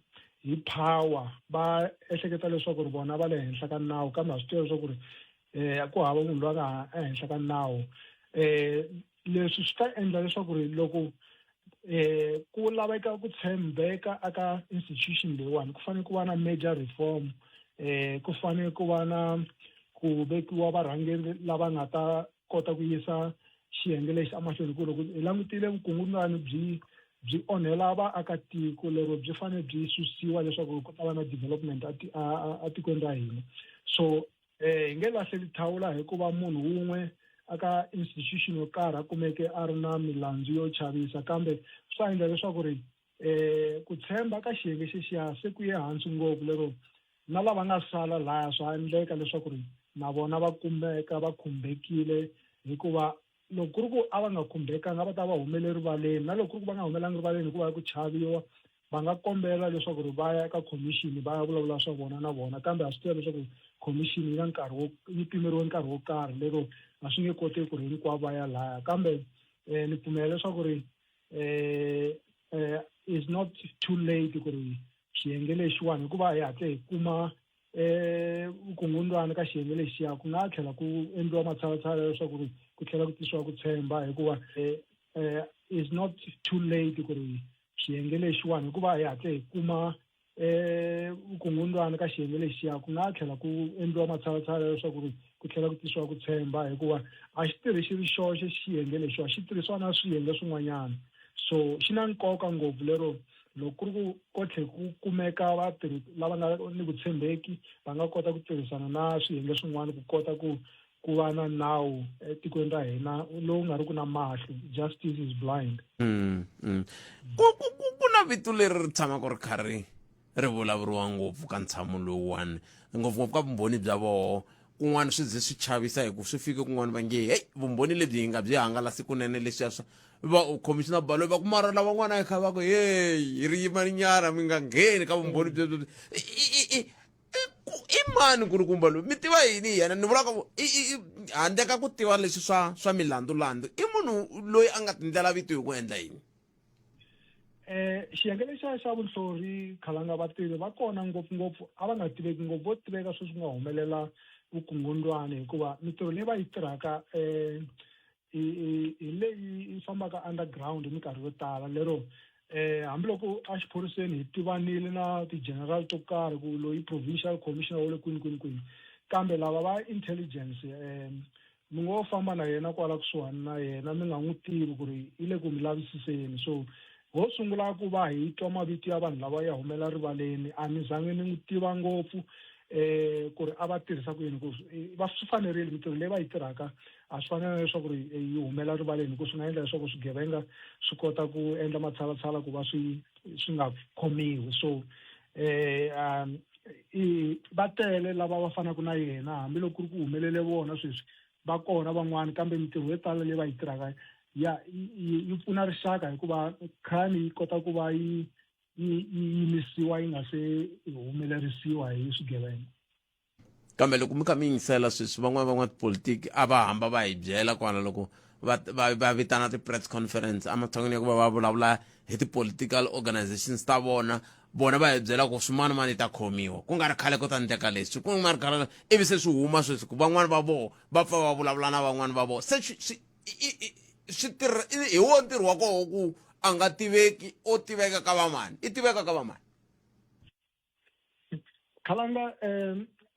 hi power va ehleketa leswaku ri vona va le henhla ka nawu kambe ha swi tiva leswaku ri eh ku hava munhu loyi a nga ehenhla ka nawu eh leswi swi ta endla leswaku ri loko eh ku laveka ku tshembeka aka institution leyiwani ku fanele ku va na major reform eh ku fanele ku va na ku vekiwa varhangeri lava nga ta kota ku yisa xiyenge lexi emahlweni ku loko hi langutile vukungundzwani byi byi onhela vaakatiko lero byi fanele byi susiwa leswaku ku ta va na development atikweni ra hina so eh hi nge lahleli thawula hikuva munhu wun'we aka institution yo karhi a kumeke a ri na milandzu yo chavisa kambe swi ta endla leswaku ri eh ku tshemba ka xiyenge xexiya se ku ye hansi ngopfu lero na lava nga sala laya swa endleka leswaku ri na vona va kumeka va khumbekile hikuva loko ku ri ku a va nga khumbekanga va ta va humele rivaleni na loko ku ri ku va nga humelanga rivaleni hikuva ku chaviwa Va nga kombela leswaku ri va ya eka khomixini va ya vulavula swa vona na vona, kambe ha swi tiva leswaku khomixini yi na nkarhi wo yi pimeriwe nkarhi wo karhi lero a swi nge koteki ku ri hinkwavo va ya laya. Kambe um ni pfumela leswaku ri um is not too late ku ri xiyenge lexiwani hikuva hi hatle hi kuma um vukungundwani ka xiyenge lexiya ku nga tlhela ku endliwa matshalatshala leswaku ri ku tlhela ku tisiwa ku tshemba hikuva um is not too late ku ri xiyenge lexiwani hikuva hi hatle hi kuma um vukungundwani ka xiyenge lexiya ku nga tlhela ku endliwa matshalatshala leswaku ri ku tlhela ku tisiwa ku tshemba hikuva a xi tirhi xi ri xoxe xiyenge lexiwa xi tirhisiwa na swiyenge swin'wanyana. So xi na nkoka ngopfu lero loko ku ri ku ko tlhe ku kumeka vatirhi lava nga ni vutshembeki va nga kota ku tirhisana na swiyenge swin'wana ku kota ku ku va na nawu etikweni ra hina lowu nga ri ku na mahlo. Justice is blind. Ku ku ku ku na vito leri ri tshamaka ri kha ri ri vulavuriwa ngopfu ka ntshamo lowuwani, ngopfungopfu ka vumbhoni bya voho. Kun'wana swi ze swi chavisa hi ku swi fike kun'wana va nge heyi vumbhoni lebyi hi nga byi hangalasi kunene leswiya swa va commissioner Baloyi va ku mara lavan'wana hi kha va ku heyi hi ri yimaninyana mi nga ngheni ka vumbhoni byebyo. I mani nkulukumba loyi mi tiva yini hi yena? Ni vulaka ku handle ka ku tiva leswi swa milandzulandzu, i munhu loyi a nga tindlela vito hi ku endla yini? Xiyenge lexiya xa vunhlori khalanga vatirhi va kona ngopfungopfu a va nga tiveki ngopfu, vo tiveka sweswi ku nga humelela vukungundwani hikuva mitirho leyi va yi tirhaka hi hi leyi yi fambaka underground minkarhi yo tala lero hambiloko a xiphoriseni hi tivanile na ti-general to karhi ku loyi provincial commissioner wa le kwini kwini kwini, kambe lava va intelligence mi ngo famba na yena kwala kusuhani na yena mi nga n'wi tivi ku ri i le ku mi lavisiseni. So ho sungula ku va hi twa mavito ya vanhu lava ya humela rivaleni, a ni zangi ni n'wi tiva ngopfu ku ri a va tirhisa ku yini ku va swi fanerile mitirho leyi va yi tirhaka a swi fanelanga leswaku ri yi humela rivaleni hikuva swi nga endla leswaku swigevenga swi kota ku endla matshalatshala ku va swi swi nga khomiwi. So i va tele lava va fanaka na yena hambiloko ku ri ku humelele vona sweswi va kona van'wana, kambe mitirho yo tala leyi va yi tirhaka ya yi pfuna rixaka hikuva crime yi kota ku va yi yi yimisiwa yi nga se humelerisiwa hi swigevenga. Kambe loko mi kha mi yingisela sweswi van'wana van'watipolitiki a va hamba va hi byela kwala loko va va va vitana ti-press conference ematshan'wini ya ku va va vulavula hi ti-political organizations ta vona, vona va hi byela ku swimanimani yi ta khomiwa ku nga ri khale ku ta endleka leswi ku nga ri khale, ivi se swi huma sweswi ku van'wani va voho va pfa va vulavula na van'wani va voho se swi swi swi tirha hi wo ntirho wa koho ku a nga tiveki o tiveka ka vamani i tiveka ka vamani. Khalanga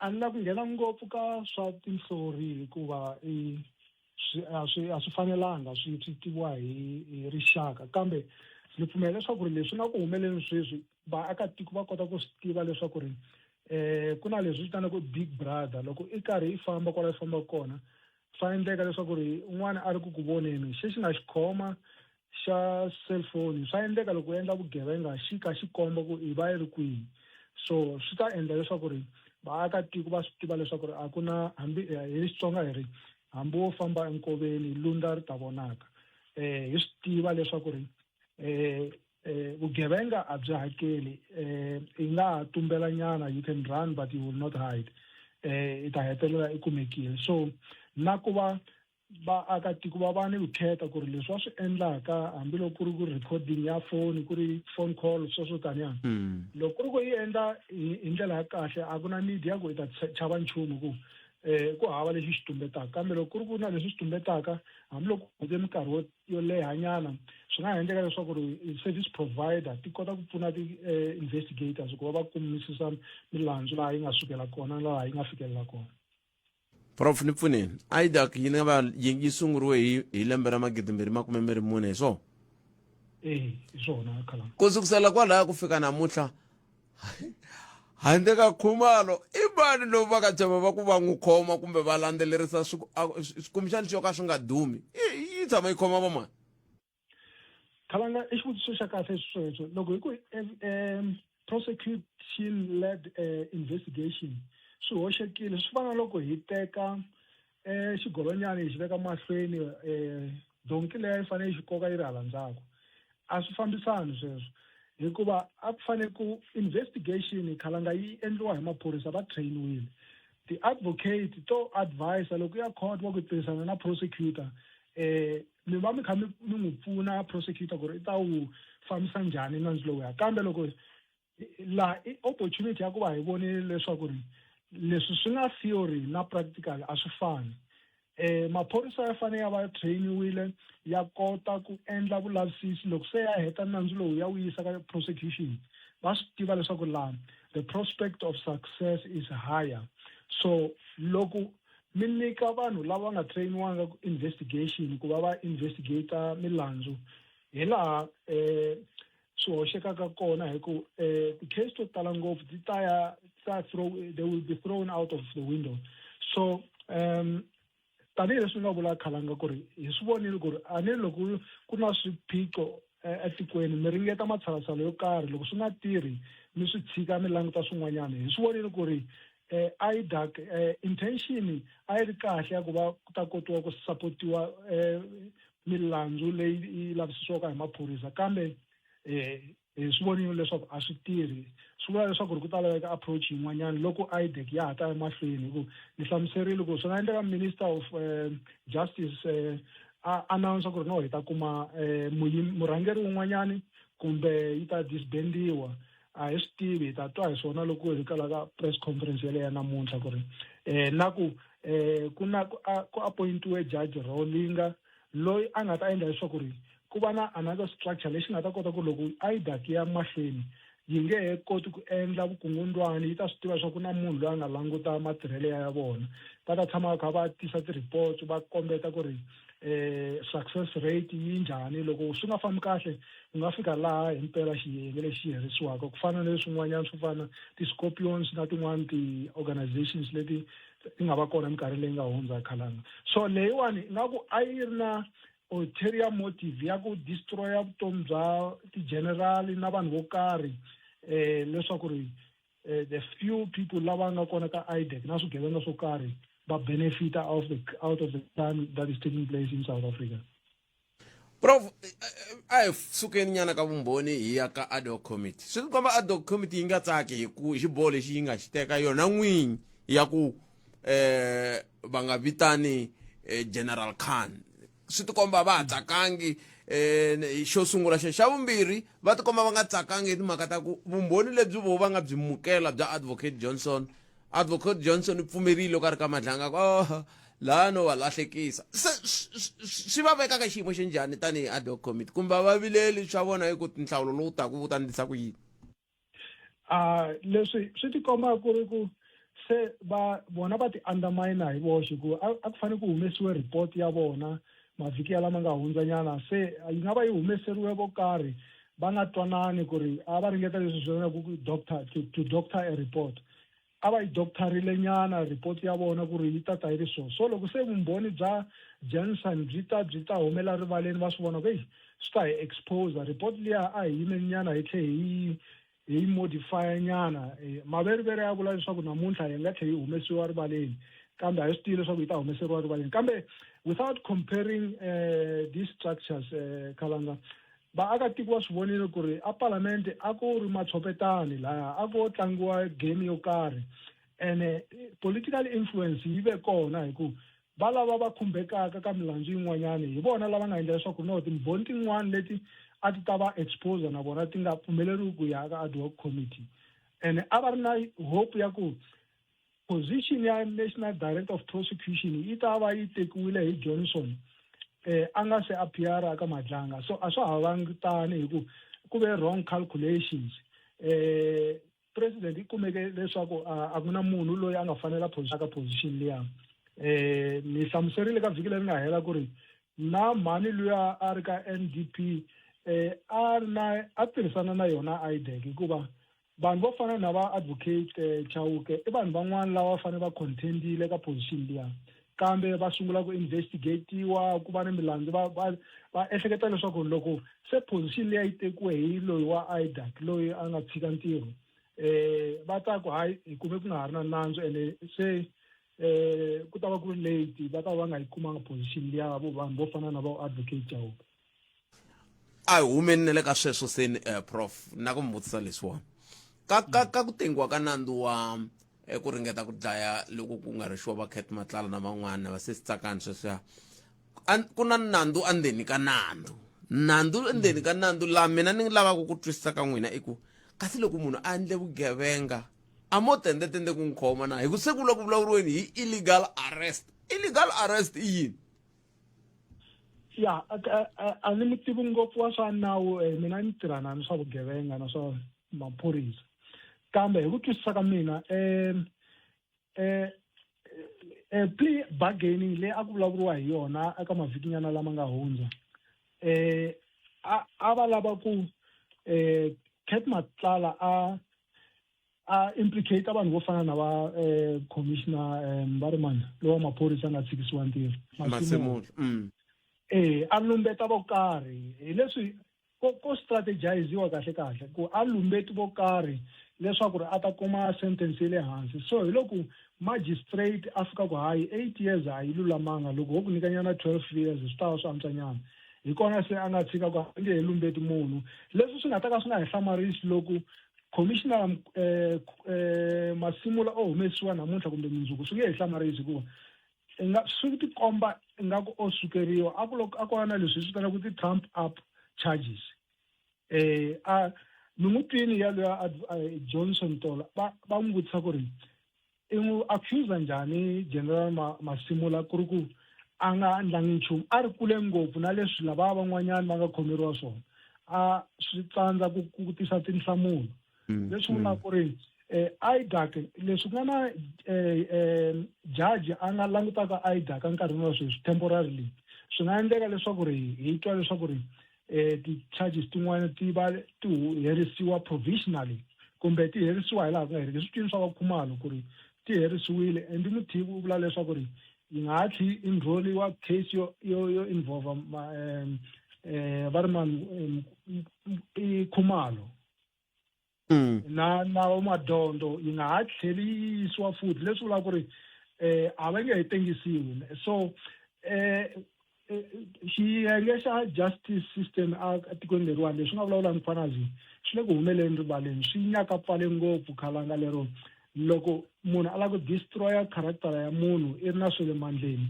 a ni la ku nghena ngopfu ka swa tinhlori hikuva i swi a swi a swi fanelanga swi swi tiviwa hi hi rixaka, kambe ni pfumela leswaku ri leswi nga ku humeleni sweswi vaakatiko va kota ku swi tiva leswaku ri ku na leswi vitanaku big brother. Loko i karhi i famba kwala i fambaka kona swa endleka leswaku ri un'wana a ri ku ku voneni xi xi nga xi khoma xa cellphone swa endleka loko u endla vugevenga xi kha xi komba ku i va yi ri kwihi. So swi ta endla leswaku ri vaakatiko va swi tiva leswaku ri a ku na hambi hi Xitsonga hi ri hambi wo famba enkoveni lundza ri ta vonaka. Hi swi tiva leswaku ri vugevenga a byi hakeli, i nga ha tumbela nyana, you can run but you will not hide, i ta hetelela i kumekile. So na ku va vaakatiko va va ni vukheta ku ri leswi va swi endlaka hambiloko ku ri ku recording ya foni ku ri phone call sweswo taniya, loko ku ri ku yi endla hi ndlela ya kahle a ku na need ya ku i ta chava nchumu ku ku hava lexi xi tumbetaka, kambe loko ku ri ku na leswi xi tumbetaka hambiloko ku hundze minkarhi wo yo lehanyana swi nga ha endleka leswaku ri service provider ti kota ku pfuna ti-investigators ku va va kumisisa milandzu laha yi nga sukela kona laha yi nga fikelela kona. Prof ni pfuneni, IDAC yi nga va yi sunguriwe hi hi lembe ra 2024 hi swona? Ee, hi swona Khalanga. Ku sukusela kwalaya ku fika namuntlha handle ka Khumalo i mani lowu va ka tshama va ku va n'wi khoma kumbe va landzelerisa kumbexani swo ka swi nga dumi yi tshama yi khoma vamani? Khalanga, i xivutiso xa kahle sweswo. Loko hi ku prosecution led investigation swi hoxekile, swi fana na loko hi teka xigolonyana hi xi veka mahlweni, donki leyi a yi fanele yi xi koka yi ri hala ndzhaku, a swi fambisani sweswo. Hikuva a ku fanele ku investigation khalanga yi endliwa hi maphorisa va trainiwile. Ti-advocate to advise loko ya court va ku tirhisana na prosecutor mi va mi kha mi mi n'wi pfuna prosecutor ku ri i ta wu fambisa njhani nandzu lowuya. Kambe loko laha i opportunity ya ku va hi vonile leswaku ri leswi swi nga theory na practical a swi fani. Maphorisa ya fanele ya va trainiwile ya kota ku endla vulavisisi loko se ya heta nandzu lowu ya wu yisa ka prosecution va swi tiva leswaku laha the prospect of success is higher. So loko mi nyika vanhu lava nga trainiwanga ku investigation ku va va investigate milandzu hi laha swi hoxekaka kona hi ku ti-case to tala ngopfu ti ta ya ta throw they will be thrown out of the window. So tanihileswi nga vula khalanga ku ri hi swi vonile ku ri a ni loko ku na swiphiqo etikweni mi ringeta matshalatshala yo karhi loko swi nga tirhi mi swi tshika mi languta swin'wanyana. Hi swi vonile ku ri IDAC intention a yi ri kahle ya ku va ku ta kotiwa ku sapotiwa milandzu leyi yi lavisisiwaka hi maphorisa kambe hi swi vonile leswaku a swi tirhi. Swi vula leswaku ri ku ta laveka approach yin'wanyana loko IDAC ya ha ta emahlweni hi ku ni hlamuserile ku swi nga endleka minister of justice a announce ku ri no hi ta kuma murhangeri wun'wanyani kumbe yi ta disbandiwa. A hi swi tivi, hi ta twa hi swona loko hi kala ka press conference yaleyo ya namuntlha ku ri na ku ku na ku appointiwe judge Rowlinga loyi a nga ta endla leswaku ri ku va na another structure lexi nga ta kota ku loko IDAC ya mahlweni yi nge he koti ku endla vukungundwani yi ta swi tiva leswaku ku na munhu loyi a nga languta matirhelo ya vona. Va ta tshama va kha va tisa ti-reports va kombeta ku ri success rate yi njhani loko swi nga fambi kahle ku nga fika laha himpela xiyenge lexi herisiwaka ku fana na leswin'wanyana swo fana ti-scorpions na tin'wani ti-organizations leti ti nga va kona minkarhi leyi nga hundza khalanga. So leyiwani ingaku a yi ri na ulterior motive ya ku destroya vutomi bya ti-general na vanhu vo karhi leswaku ri the few people lava nga kona ka IDAC na swigevenga swo karhi va benefita out of the crime that is taking place in South Africa. Prof, a hi sukeni nyana ka vumbhoni hi ya ka ad hoc committee. Swi tikomba ad hoc committee yi nga tsaki hi ku xiboho lexi yi nga xi teka yona n'winyi ya ku va nga vitani General Khan. Swi tikomba va ha tsakangi xo sungula xo. Xa vumbirhi va tikomba va nga tsakangi hi timhaka ta ku vumbhoni lebyi vo va nga byi mukela bya Advocate Johnson. Advocate Johnson u pfumerile loko a ri ka Madlanga ku oh laha no va lahlekisa. Se swi va veka ka xiyimo xa njhani tanihi ad hoc committee kumbe a va vileli swa vona hi ku nhlawulo lowu taka wu ta ndlisa ku yini? Leswi swi tikomba ku ri ku se va vona va ti undermine hi voxe ku a ku fanele ku humesiwe report ya vona mavhiki ya lama nga hundzanyana se yi nga va yi humeseriwe vo karhi va nga twanani ku ri a va ringeta leswi swi vitanaku ku doctor to doctor a report. A va yi doctorile nyana report ya vona ku ri yi ta ta yi ri so. So loko se vumbhoni bya Jansen byi ta byi ta humela rivaleni va swi vona ku eyi swi ta hi expose report liya a hi yimeni nyana hi tlhe hi hi yi modify nyana. Maveriveri ya vula leswaku namuntlha yi nga tlhe yi humesiwa rivaleni kambe a hi swi tivi leswaku yi ta humeseriwa rivaleni. Kambe without comparing these structures Khalanga, vaakatiko va swi vonile ku ri a palamende a ku ri matshopetani laya a ko tlangiwa game yo karhi ene political influence yi ve kona hi ku va lava va khumbekaka ka milandzu yin'wanyana hi vona lava nga endla leswaku no timbhoni tin'wana leti a ti ta va expose na vona ti nga pfumeleriwi ku ya ka ad hoc committee. Ene a va ri na hope ya ku position ya National Director of Prosecution yi ta va yi tekiwile hi Johnson a nga se appear ka Madlanga. So a swa ha vangi tani hi ku ku ve wrong calculations. President yi kumeke leswaku a ku na munhu loyi a nga fanela ka position liya. Ni hlamuserile ka vhiki leri nga hela ku ri na mhani luya a ri ka NDP a ri na a tirhisana na yona IDAC hikuva vanhu vo fana na va Advocate Chauke i vanhu van'wana lava va fanele va contendile ka position liya kambe va sungula ku investigatiwa ku va ni milandzu va va va ehleketa leswaku loko se position liya yi tekiwe hi loyi wa IDAC loyi a nga tshika ntirho va ta ku hayi hi kume ku nga ha ri na nandzu ene se ku ta va ku ri late va ta va va nga yi kumanga position liya vo vanhu vo fana na va Advocate Chauke. A hi humeni na le ka sweswo seni eh, prof na ku mi vutisa leswiwani ka ka ka ku tengiwa ka nandzu wa eh, ku ringeta ku dlaya loko ku nga rixiwa va Cat Matlala na van'wana va sesi Tsakani sweswiya ku na nandzu endzeni ka nandzu nandzu endzeni ka nandzu laha mina ni lavaka ku twisisa ka n'wina i ku kasi loko munhu a endle vugevenga a mo tendetende ku n'wi khoma na hi ku se ku la ku vulavuriweni hi illegal arrest illegal arrest i yini ya a ni mutivi ngopfu wa swa nawu eh, mina ni tirhana ni swa vugevenga na swa maphorisa kambe hi ku twisisa ka mina um eh eh plea bargaining leyi a ku vulavuriwa hi yona eka mavhikinyana lama nga hundza eh a a va lava ku eh Cat Matlala a a implicate vanhu vo fana na va eh commissioner eh, va ri mani lowa maphorisa a nga tshikisiwa ntirho Masemola eh a lumbeta vo karhi hi leswi ko ko strategiziwa kahle kahle ku a lumbeti vo karhi leswaku ri a ta kuma sentence ya le hansi so hi loko magistrate a fika ku hayi 8 years a yi lulamanga loko ho ku nyikanyana 12 years swi ta va swi antswanyana hi kona se a nga tshika ku a nge he lumbeti munhu leswi swi nga ta ka swi nga hi hlamarisi loko commissioner eh, eh, Masimula o humesiwa namuntlha kumbe mundzuku swi nge hi hlamarisi hikuva nga swi tikomba ingaku o sukeriwa a ku loko a ku va na leswi hi swi vitanaka ti-trump up charges eh a mi n'wi twini ya luya Johnson Tola va va n'wi vutisa ku ri i n'wi accuse njhani General Masimula ku ri ku a nga endlangi nchumu a ri kule ngopfu na leswi lava van'wanyana va nga khomeriwa swona a swi tsandza ku ku tisa tinhlamulo leswi vulaka ku ri eh IDAC leswi ku nga na eh, eh, judge a nga langutaka IDAC enkarhini wa sweswi temporarily swi nga endleka leswaku ri hi twa leswaku ri eh ti-charges tin'wana ti va ti herisiwa provisionally kumbe ti herisiwa hi laha ku nga heriki swi twini swa vakhumalo ku ri ti herisiwile and muthivi u vula leswaku ri yi nga ha tlhi enroliwa case yo yo yo involve ma, eh, va ri mani i khumalo na na vamadondo yi nga ha tlheli yi yisiwa futhi leswi vulaka ku ri eh a va nge he tengisiwi so eh xiyenge xa justice system etikweni leriwani leswi nga vulavula Mkhwanazi swi le ku humeleni rivaleni swi nyaka pfale ngopfu khalanga lero loko munhu a lava ku destroyer character ya munhu i ri na swa le mandleni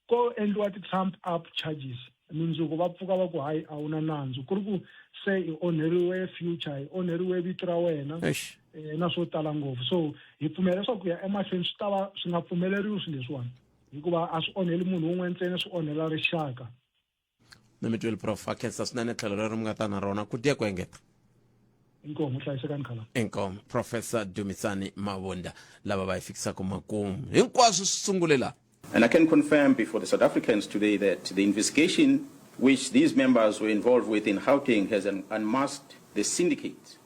ko endliwa ti-trump up charges mindzuku va pfuka va ku hayi a wu na nandzu ku ri ku se i onheriwe future i onheriwe vito ra wena eh, na swo tala ngopfu so hi pfumela leswaku ku ya emahlweni swi ta va swi nga pfumeleriwi swilo leswiwani hikuva a swi onheli munhu wun'we ntsena swi onhela rixaka na mi twile prof a khensa swinene tlhelo rero mi nga ta na rona ku tiya ku engeta inkomu hlayisekani khala inkomu professor dumisani mavunda lava va yi fikisaka makumu hinkwaswo swi sungule laha And I can confirm before the South Africans today that the investigation which these members were involved with in Gauteng has unmasked the syndicate.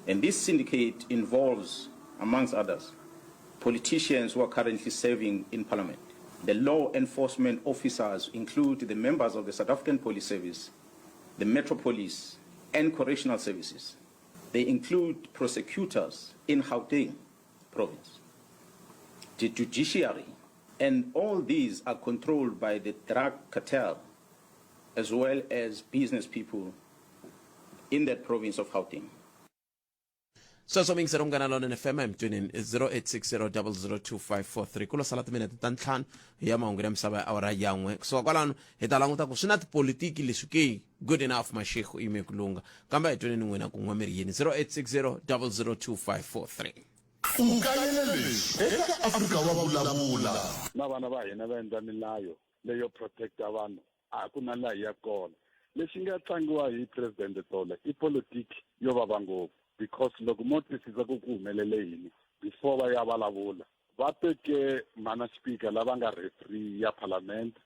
And this syndicate involves, amongst others, politicians who are currently serving in parliament. The law enforcement officers include the members of the South African Police Service, the Metro Police, and Correctional Services. They include prosecutors in Gauteng province, the judiciary, and all these are controlled by the drug cartel as well as business people in that province of Gauteng. Sweswo mi yingisela Munghana Lonene FM emtwinini 0860002543 ku lo sala timinete ta ntlhanu ya mahungu ya misava ya awara ya n'we kusuka kwalano hi ta languta ku swi na tipolitiki leswi ke good enough mashego yime ku lunga kambe a hi tweneni n'wina ku n'we mi ri yini 0860002543 U kayela leswi eka Afrika wa Vulavula. Na vana va hina va endla milayo leyo protecta vanhu a ku na laha yi yaka kona. Lexi nga tlangiwa hi President tolo i politiki yo vava ngopfu because loko mo twisisa ku ku humelele yini before va ya vulavula va teke mhana speaker lava nga referee ya parliament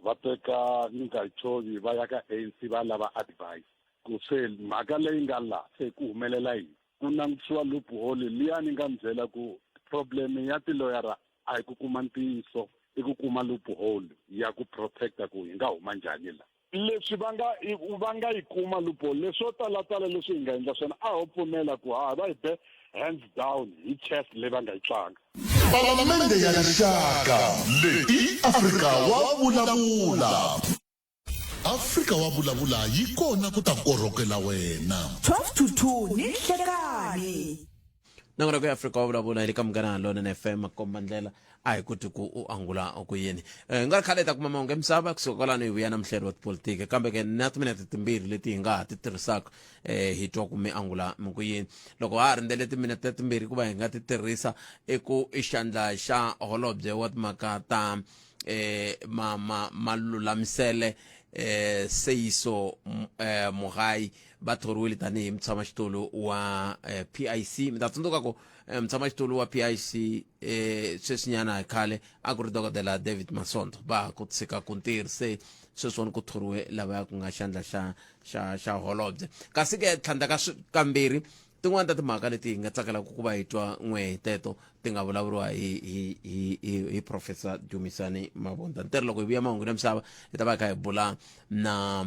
va teka Ngcukaitobi va ya ka ANC va lava advice ku se mhaka leyi nga la se ku humelela yini ku langutisiwa loophole liya ni nga mi byela ku problem ya tiloyara a hi ku kuma ntiyiso i ku kuma loophole ya ku protecta ku hi nga huma njhani la leswi va nga va nga yi kuma loophole leswo talatala leswi hi nga endla swona a ho pfumela ku ha va hi be hands down hi chess leyi va nga yi tlanga Palamende ya Rixaka leyi i Afrika wa vulavula. Afrika wa vulavula yi kona ku ta korhokela wena. 12 to 2 ni nhlekani. Nongonoko ya Afrika wa vulavula hi le ka Munghana Lonene FM makomba ndlela a hi koti ku u angula ku yini. Eh, nga ri khale hi ta kuma mahungu ya misava kusuka kwalano hi vuya na muhleri wa tipolitiki kambe ke na timinete timbirhi leti hi nga ha ti tirhisaka eh, hi twa ku mi angula mi ku yini. Loko ha ha rindzele timinete timbirhi ku va hi nga ti tirhisa i ku i xandla xa holobye wa timhaka ta eh, ma, ma, malulamisele eh, Seyiso eh, Mogae va thoriwile tanihi mutshamaxitulu wa eh, PIC. Mi ta tsundzuka ku eh, mutshamaxitulu wa PIC eh, sweswinyana hi khale a ku ri dokodela David Masondo va ha ku tshika ku ntirho se sweswiwani ku thoriwe lavaya ku nga xandla xa xa xa holobye kasi ke tlhandla ka kambirhi tin'wana ta timhaka leti hi nga tsakelaka ku va hi twa n'we teto ti nga vulavuriwa hi hi hi hi, hi professor Dumisani Mabunda ntirho loko hi vuya mahungu ya misava hi ta va hi kha hi bula na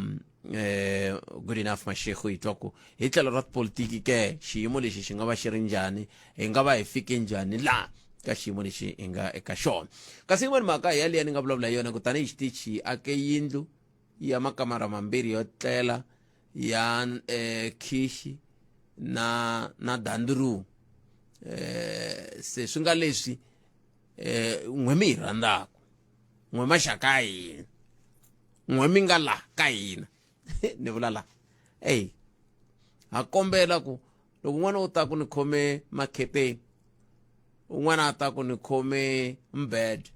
eh good enough Mashego hi twa ku hi tlhelo ra tipolitiki ke xiyimo lexi xi nga va xi ri njhani hi nga va hi fike njhani laha ka xiyimo lexi hi nga eka xona kasi yin'wana mhaka hi yaliya ni nga vulavula hi yona ku tanihi xitichi ake yindlu ya makamara mambirhi yo tlela ya eh, khixi na na dandru eh, se swi nga leswi eh, n'we mi hi rhandzaka n'we maxaka ya hina n'we mi nga la ka hina ni vula la eyi ha kombela ku loko un'wana u ta ku ni khome makheteni un'wana a ta ku ni khome mbed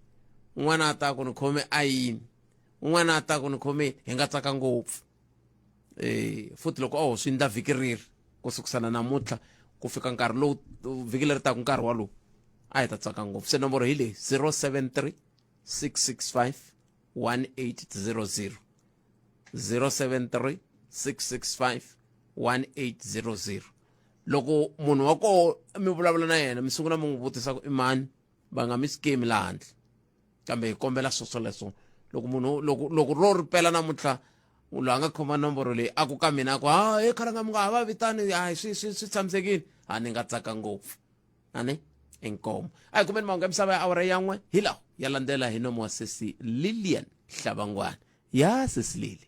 un'wana a ta ku ni khome ayini un'wana a ta ku ni khome hi nga tsaka ngopfu eh futhi loko a ho swi endla vhiki reri ku sukusana namuntlha ku fika nkarhi lowu vhiki leri taka nkarhi walowu a hi ta tsaka ngopfu se nomboro hi leyi 073 665 1800 073 665 1800 loko munhu wa koho mi vulavula na yena mi sungula mi n'wi vutisa ku i mani va nga mi skemi laha handle kambe hi kombela swoswoleswo loko munhu loko loko ro ri pela namuntlha loyi a nga khoma nomboro leyi a ku ka mina a ku ha he khalanga mi nga ha va vitani hayi swi swi swi tshamisekile a ni nga tsaka ngopfu ani inkomo a hi kumeni mahungu ya misava ya awara yan'we hi lawa ya landzela hi nomo wa sesi lilian hlavangwana ya sesi lili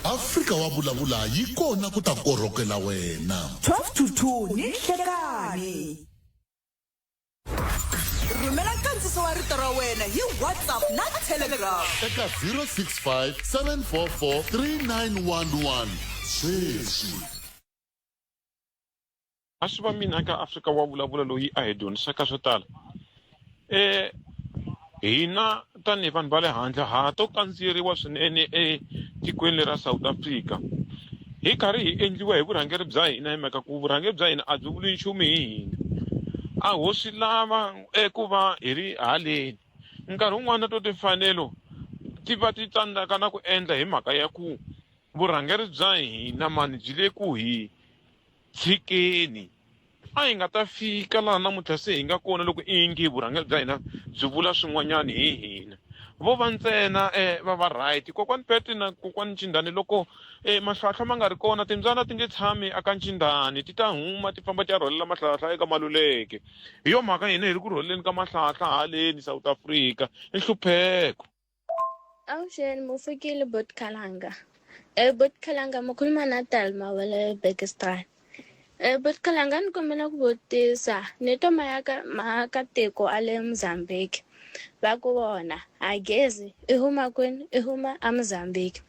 Afrika wa vulavula yi kona ku ta korhokela wena. 12 to 2 ni nhlekani. Rhumela nkandziso wa rito ra wena hi WhatsApp na Telegram. Eka 065 744 3911 sweswi. A swi va mina ka Afrika wa vulavula loyi a hi dyondzisaka swo tala um hina tanihi vanhu va le handle ha to kandziyeriwa swinene etikweni lera South Africa hi karhi hi endliwa hi vurhangeri bya hina hi mhaka ku vurhangeri bya hina a byi vuli nchumu hi hina a ho swi lava eku va hi ri haleni nkarhi wun'wani na to timfanelo ti va ti tsandzeka na ku endla hi mhaka ya ku vurhangeri bya hina mani byi le ku hi tshikeni a hi nga ta fika laha namuntlha se hi nga kona loko ingi vurhangeri bya hina byi vula swin'wanyana hi hina vo va ntsena um va va right kokwani pete na kokwani ncindani loko um mahlwahlwa ma nga ri kona timbyana ti nge tshami aka ncindani ti ta huma ti famba ti ya rhwalela mahlwahlwa eka maluleke hi yo mhaka hina hi ri ku rhwaleleni ka mahlahla haleni south africa i nhlupheko Avuxeni mufikile bot Khalanga. Eh bot Khalanga mi khuluma na Talma wa le Bekistan. Eh bot Khalanga ni kombela ku vutisa ni twa mayaka maakatiko a le Mozambique va ku vona a gezi i huma kwini i huma a Mozambique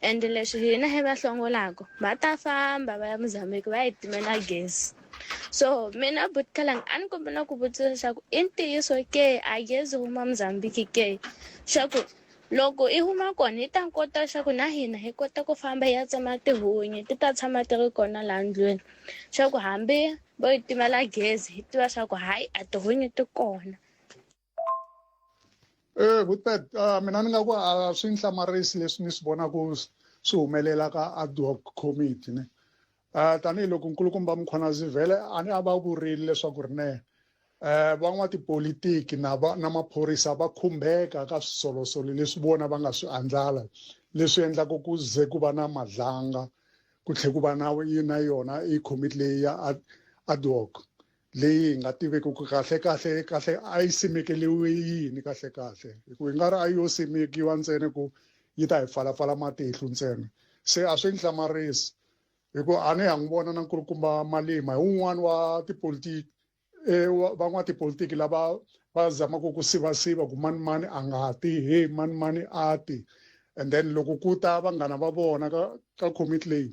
ende leswi hina hi va hlongolaka va ta famba va ya Mozambique va yi timela gezi. So mina buti Khalanga a ni kombela ku vutisa leswaku i ntiyiso ke a gezi huma Mozambique ke xa ku loko i huma kona hi ta kota leswaku na hina hi kota ku famba hi ya tsema tihunyi ti ta tshama ti ri kona laha ndlwini xa ku hambi vo yi timela gezi hi tiva swa ku hayi a tihunyi ti kona. Eh Goodbad uh, mina ni nga ku a swi ni hlamarisi leswi ni swi vonaka swi humelela ka ad hoc committee ne uh, tanihiloko nkulukumba Mkhwanazi vhele a ni a va vurile leswaku ri ne eh van'watipolitiki na va na maphorisa va khumbeka ka swisolosolo leswi vona va nga swi andlala leswi endlaka ku ze ku va na madlanga ku tlhe ku va na na yona i committee leyi ya ad hoc leyi hi nga tiveki ku kahle kahle kahle a yi simekeliwe yini kahle kahle hi ku i nga ri a yo simekiwa ntsena ku yi ta hi pfalapfala matihlo ntsena se a swi ni hlamarisi hi ku a ni ha n'wi vona na nkulukumba Malima hi wun'wani wa tipolitiki e van'watipolitiki lava va zamaka ku sivasiva ku mani mani a nga ti he mani mani a ti and then loko ku ta vanghana va vona ka ka committee leyi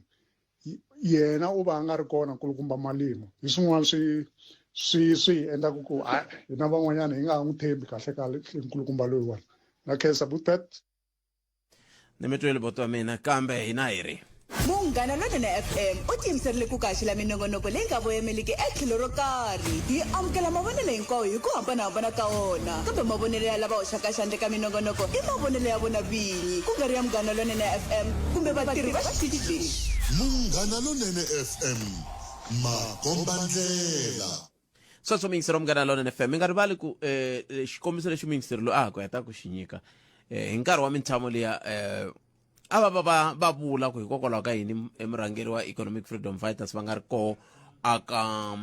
yena u va a nga ri kona nkulukumba Malima hi swin'wana swi swi swi hi endlaka ku a hina van'wanyana hi nga ha n'wi tshembi kahle kahle nkulukumba loyiwani na khensa butpet ni mi twele boto wa mina kambe hina hi ri Munghana Lonene FM u tiyimiserile ku kaxela minongonoko leyi nga voyemeliki etlhelo ro karhi. Hi amukela mavonelo hinkwawo hi ku hambanahambana ka wona, kambe mavonelo ya lava hoxaka xandla eka minongonoko i mavonelo ya vona vinyi, ku nga ri ya Munghana Lonene FM kumbe vatirhi va xitichi lexi. Munghana Lonene FM, makombandlela. Sweswo muyingiseri wa Munghana Lonene FM, mi nga rivali ku eh, xikombiso lexi muyingiseri loyi a ha ku heta ku xi nyika eh, hi nkarhi wa mintshamo liya eh, a va va va va vula ku hikokwalaho ka yini murhangeri wa Economic Freedom Fighters va nga ri koho aka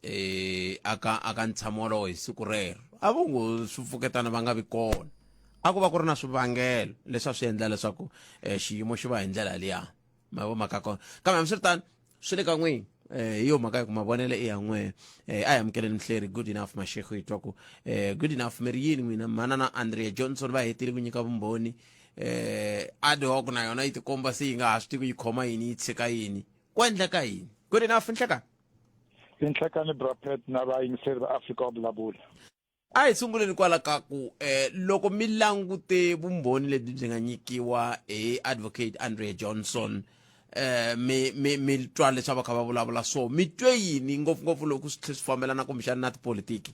eh, aka aka ntshamo wolowo hi siku rero a vo ngo swi pfuketana va nga vi kona a ku va ku ri na swivangelo leswi a swi endla leswaku eh, xiyimo xi va hi ndlela liya ma vo mhaka kona kambe hambiswiritano swi le ka n'wini eh hi yo mhaka ya ku mavonelo i ya n'we eh a hi amukeleni mhleri good enough mashego hi twa ku eh good enough mi ri yini n'wina manana Andrea Johnson va hetile ku nyika vumbhoni eh ad hoc na yona yi tikomba se yi nga ha swi tivi ku yi khoma yini yi tshika yini ku endleka yini good enough nhlekani Inhlekani Brapet na vayingiseri va Afrika wa vulavula. A hi sunguleni kwala ka ku eh, loko mi langute vumbhoni lebyi byi nga nyikiwa hi advocate Andrea Johnson eh mi mi mi twa leswi a va kha va vulavula so mi twe yini ngopfungopfu loko swi tlhe swi fambelana kumbexana na tipolitiki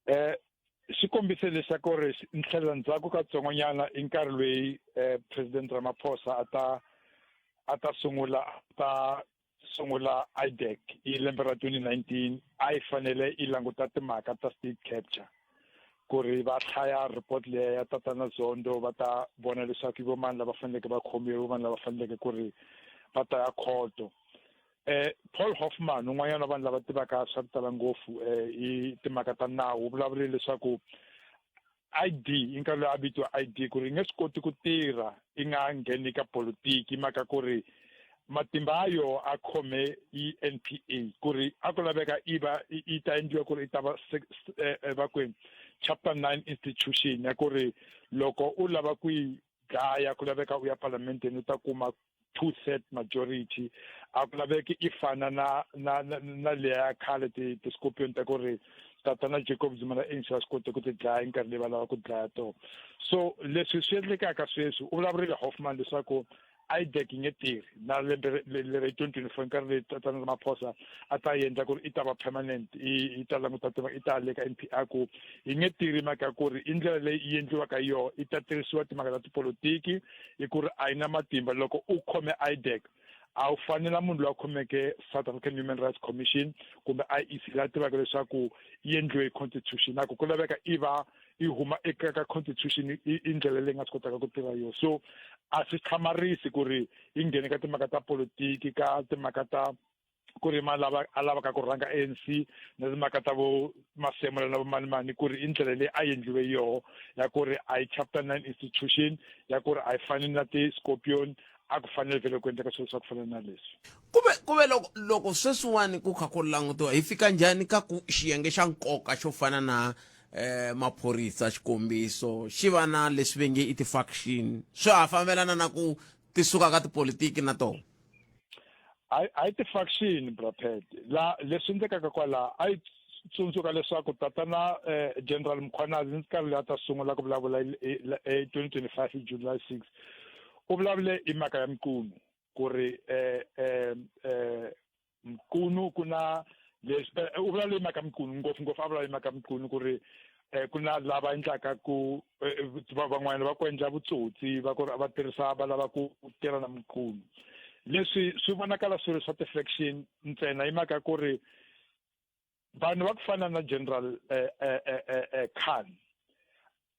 eh xi kombise leswaku ri ntlhela ndzhaku katsongonyana i nkarhi loyi eh, president Ramaphosa a ta a ta sungula ta sungula IDAC hi lembe ra 2019 a yi fanele yi languta timhaka ta state capture ku ri va hlaya report leya ya tatana Zondo va ta vona leswaku i vomani lava faneleke va khomiwe vomani lava faneleke ku ri va ta ya khoto eh Paul Hoffman un'wanyana wa vanhu lava tivaka swa ku tala ngopfu eh hi timhaka ta nawu u vulavurile leswaku ID i nkarhi loyi a vitiwa ID ku ri yi nge swi koti ku tirha i nga ngheni ka politiki mhaka ku ri matimba ya yo a khome i NPA ku ri a ku laveka i va yi ta endliwa ku ri i ta va eh, eh, va kwini chapter 9 institution ya ku ri loko u lava ku yi dlaya ku laveka u ya palamenteni u ta kuma two third majority a ku laveki i fana na na na, na leya ya khale ti ti-scorpion ta ku ri tatana Jacob Zuma na ANC va swi kote ku ti dlaya hi nkarhi leyi va lava ku dlaya tona so leswi swi endlekaka sweswi u vulavurile Hoffman leswaku IDEC yi nge tirhi na lembe leri 2024 nkarhi leyi tatana Ramaphosa a ta endla ku ri i ta va permanent yi ta languta i ta le ka NPA ku yi nge tirhi mhaka ku ri i ndlela leyi yi endliwaka hi yona yi ta tirhisiwa timhaka ta tipolotiki i ku ri a yi na matimba loko u khome IDEC a wu fani na munhu loyi a khomeke South African Human Rights Commission kumbe IEC la tivaka leswaku yi endliwe hi constitution na ku ku laveka i va yi huma eka ka constitution i ndlela leyi nga swi kotaka ku tirha yona so a swi hlamarisi ku ri yi nghene ka timhaka ta politiki ka timhaka ta ku ri ma lava a lavaka ku rhanga ANC na timhaka ta vo Masemola na vo manimani ku ri i ndlela leyi a endliwe yoho ya ku ri a yi chapter 9 institution ya ku ri a yi fani na ti-scorpion a ku fanele vhele ku endleka swilo swa ku fana na leswi kuve kuve loko loko sweswiwani ku kha ku langutiwa hi fika njhani ka ku xiyenge xa nkoka xo fana na eh maphorisa xikombiso xi va na leswi ve nge i ti-faction swa ha fambelana na ku ti suka ka tipolitiki na tona a yi ti-faction brapet la leswi endlekaka kwala a yi tsundzuka leswaku tatana eh, general Mkhwanazi nkarhi loyi a ta sungula ku vulavula hi 2025 hi July 6 u vulavule hi mhaka ya Mqunu ku ri eh, eh, eh, Mqunu ku na leswi eh, u vulavule hi mhaka Mqunu ngopfungopfu a vulavula hi mhaka Mqunu ku ri eh, ku na lava endlaka ku eh, van'wana va ku endla vutsotsi va ku va tirhisa va lava ku tirha na Mqunu leswi swi vonakala swi ri swa ti-faction ntsena hi mhaka ku ri vanhu va ku fana na general eh, eh, eh, eh, eh, Khan